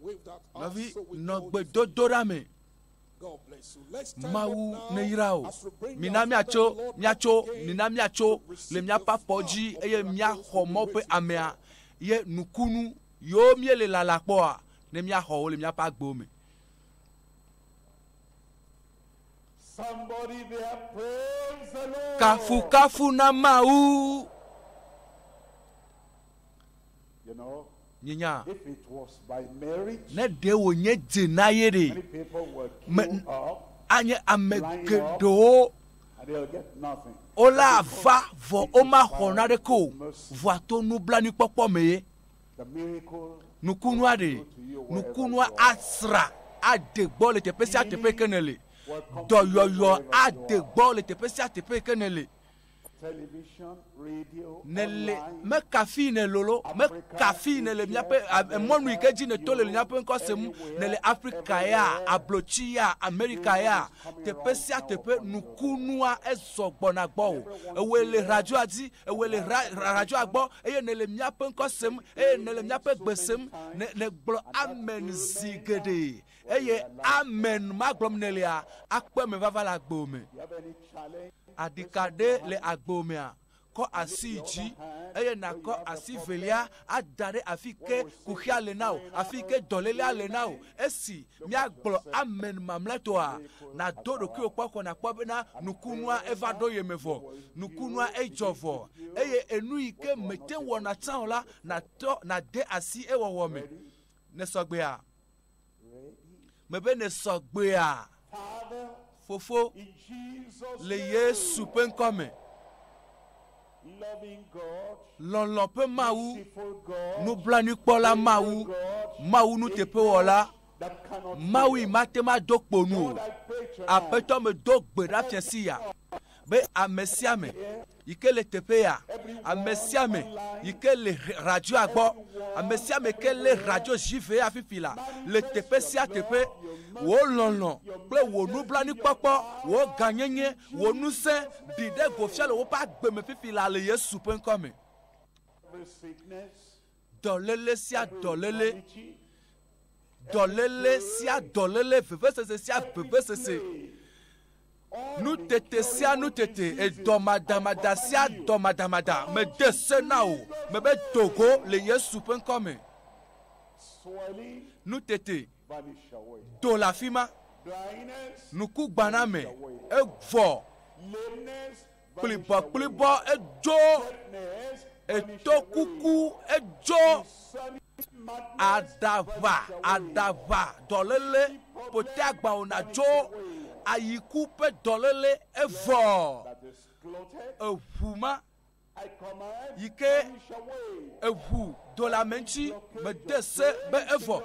waved at us Nɔvi, so we nɔ know gbe the dodo ɖa me. God bless you. Let's stand Mawu up ne now yra o. as we bring Mina our Father míatso, in the Lord míatso, up again mina míatso to le receive the míaƒe afɔ flood dzi of eye miracles míaxɔ we've been Mawu ƒe waiting amea for. ye nukunu yiwo míele lala kpɔa ne míaxɔ wo le míaƒe agbewo me. Somebody there, praise the Lord. Kafukafu na Mawu. You know, Nyenya, if it was by merit, ne ɖe wònye dze na ye many ɖe, people will Me- queue up anye ame geɖewo and they'll get nothing. wola va vɔ womaxɔ naneke o. Vɔa to nublanuikpɔkpɔ me ye. The miracle Nukunua ɖe, nukunua asra ade gbɔ le teƒe sia teƒe ke ne le. will come to you Dɔyɔyɔ wherever you ade are. gbɔ le teƒe sia teƒe ke ne le. Television, radio, Ne le online, mekafi ne lolo, mekafi ne le míaƒe a- mɔnu yi ke dzi ne to le le míaƒe ŋkɔ sem ne le Afrika ya, ablotsi ya, Amerika ya, teƒe sia teƒe nukunua ezɔ gbɔna gbɔ o. Ewoe le radioa dzi, ewoe le ra radioa gbɔ eye ne le míaƒe ŋkɔ sem eye ne le míaƒe gbe sem ne ne gblɔ amen zi geɖe eye amen ma gblɔm ne lea akpe me vava le agbewo me. You have any challenge? Aɖika ɖe le agbewo mea, kɔ asi yi dzi eye nàkɔ asi velia ada ɖe afi ke kuxia le na wò, afi ke dɔlélea le na wò. Esi míagblɔ amen mamlɛtɔa, nàdo ɖokuiwò kpɔ ko nàkpɔ bena nukunua eva ɖo ye me vɔ, nukunua edzɔ vɔ eye enu yi ke mete wɔna tsã o la, nàtɔ nàde asi ewɔwɔ me. Ne sɔgbea, mebe ne sɔgbea, Father, fofo in Jesus' le name, Yesu ƒe ŋkɔ me. loving God, Lɔlɔ ƒe Mawu, merciful God, nublanuikpɔla Mawu, Mawu nuteƒewɔla, that cannot Mawu yi fail. mate ma do kpo nu o. Lord, I pray tonight, Aƒetɔ me do gbe ɖa fia si ya be ame sia ame yi ke le teƒe ya, ame sia ame yi ke le radioa gbɔ, ame sia ame ke le radio zive ya fifi la, le teƒe sia teƒe, wò lɔlɔ kple wò nublanuikpɔkpɔ, wò gãnyenye, wò ŋusẽ ɖi ɖe go fia le woƒe agbe me fifi la le Yesu ƒe ŋkɔ me. every sickness, Dɔléle sia dɔléle, infirmity, dɔléle sia dɔléle, vevesese sia vevesese. all Nutete sia nutete, edɔmadamada sia dɔmadamada, mede se na wò, mebe dogo le Yesu ƒe ŋkɔ me. swelling, Nutete vanish away. do le afi ma, Blindness, nukugbaname evɔ, lameness, vanish away. kplibɔkplibɔ edzo, Deafness, vanish etokuku away. edzo, Insanity, madness, aɖaʋa vanish away. aɖaʋa dɔléle ƒote agbawo nadzo, ayiku ƒe dɔléle evɔ, That is clotted, eʋu ma I command, yi ke vanish away. eʋu do le ame ŋuti mede se be evɔ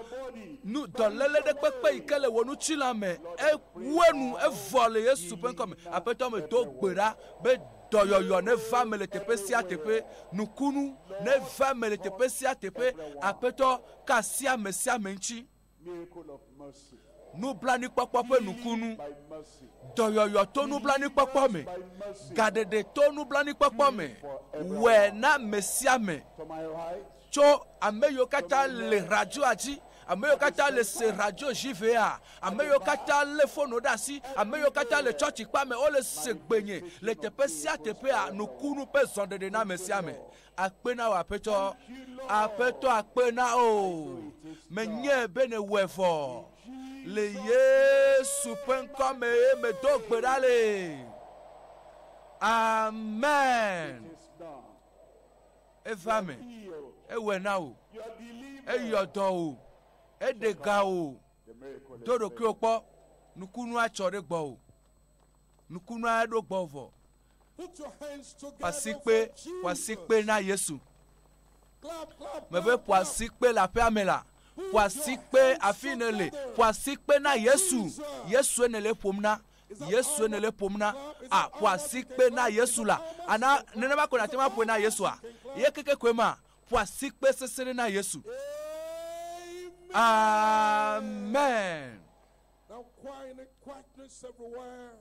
nu dɔléle ɖe kpekpe yi ke le wò ŋutilã me ewu enu evɔ le Yesu ƒe ŋkɔ me. Aƒetɔ me do gbe ɖa be dɔyɔyɔ ne va me le teƒe sia teƒe, nukunu ne va me le teƒe sia teƒe. Aƒetɔ ka asi ame sia ame ŋuti. Miracle of mercy. Nublanuikpɔkpɔ ƒe nukunu, By mercy. dɔyɔyɔ to nublanuikpɔkpɔ me, By mercy. gaɖeɖe to nublanuikpɔkpɔ me, wɔe na ame sia ame. To my right, tso ame yiwo katã le radioa dzi, ame yiwo katã le se radio zivea, ame yiwo katã le fonu ɖe asi, ame yiwo katã le tsɔtsi kpa me, wole se gbenye le teƒe sia teƒea, nukunu ƒe zɔɖeɖe na ame sia ame. Akpe na wò aƒetɔ, aƒetɔ akpe na wò. Menye be ne wɔe vɔ. Le Yesu ƒe ŋkɔ me ye medo gbe ɖa le. Amen. it is done. Eva me. Healed. Ewɔe na wò. You are delivered. Eyɔ dɔ wò. Eɖe ga wò. The miracle is Do ɖokuiwò kpɔ. Nukunua tsɔ ɖe gbɔwò. Nukunua ɖo gbɔwò vɔ. Put your hands together Ƒo asikpe, for ƒo asikpe Jesus. na Yesu. Clap, clap, Mebe clap, ƒo clap. asikpe le aƒea me la. Ƒo asikpe afi ne le. Ƒo asikpe na Yesu. Yesue ne le ƒom na. Yesue ne le ƒom na. A ƒo asikpe na Yesu la. Ana nenema ko nàte ŋu aƒoe na Yesua? Ye keke koe ma. Ƒo asikpe sesẽ ɖe na Yesu. Amen. Amen. Now quiet, quietness everywhere.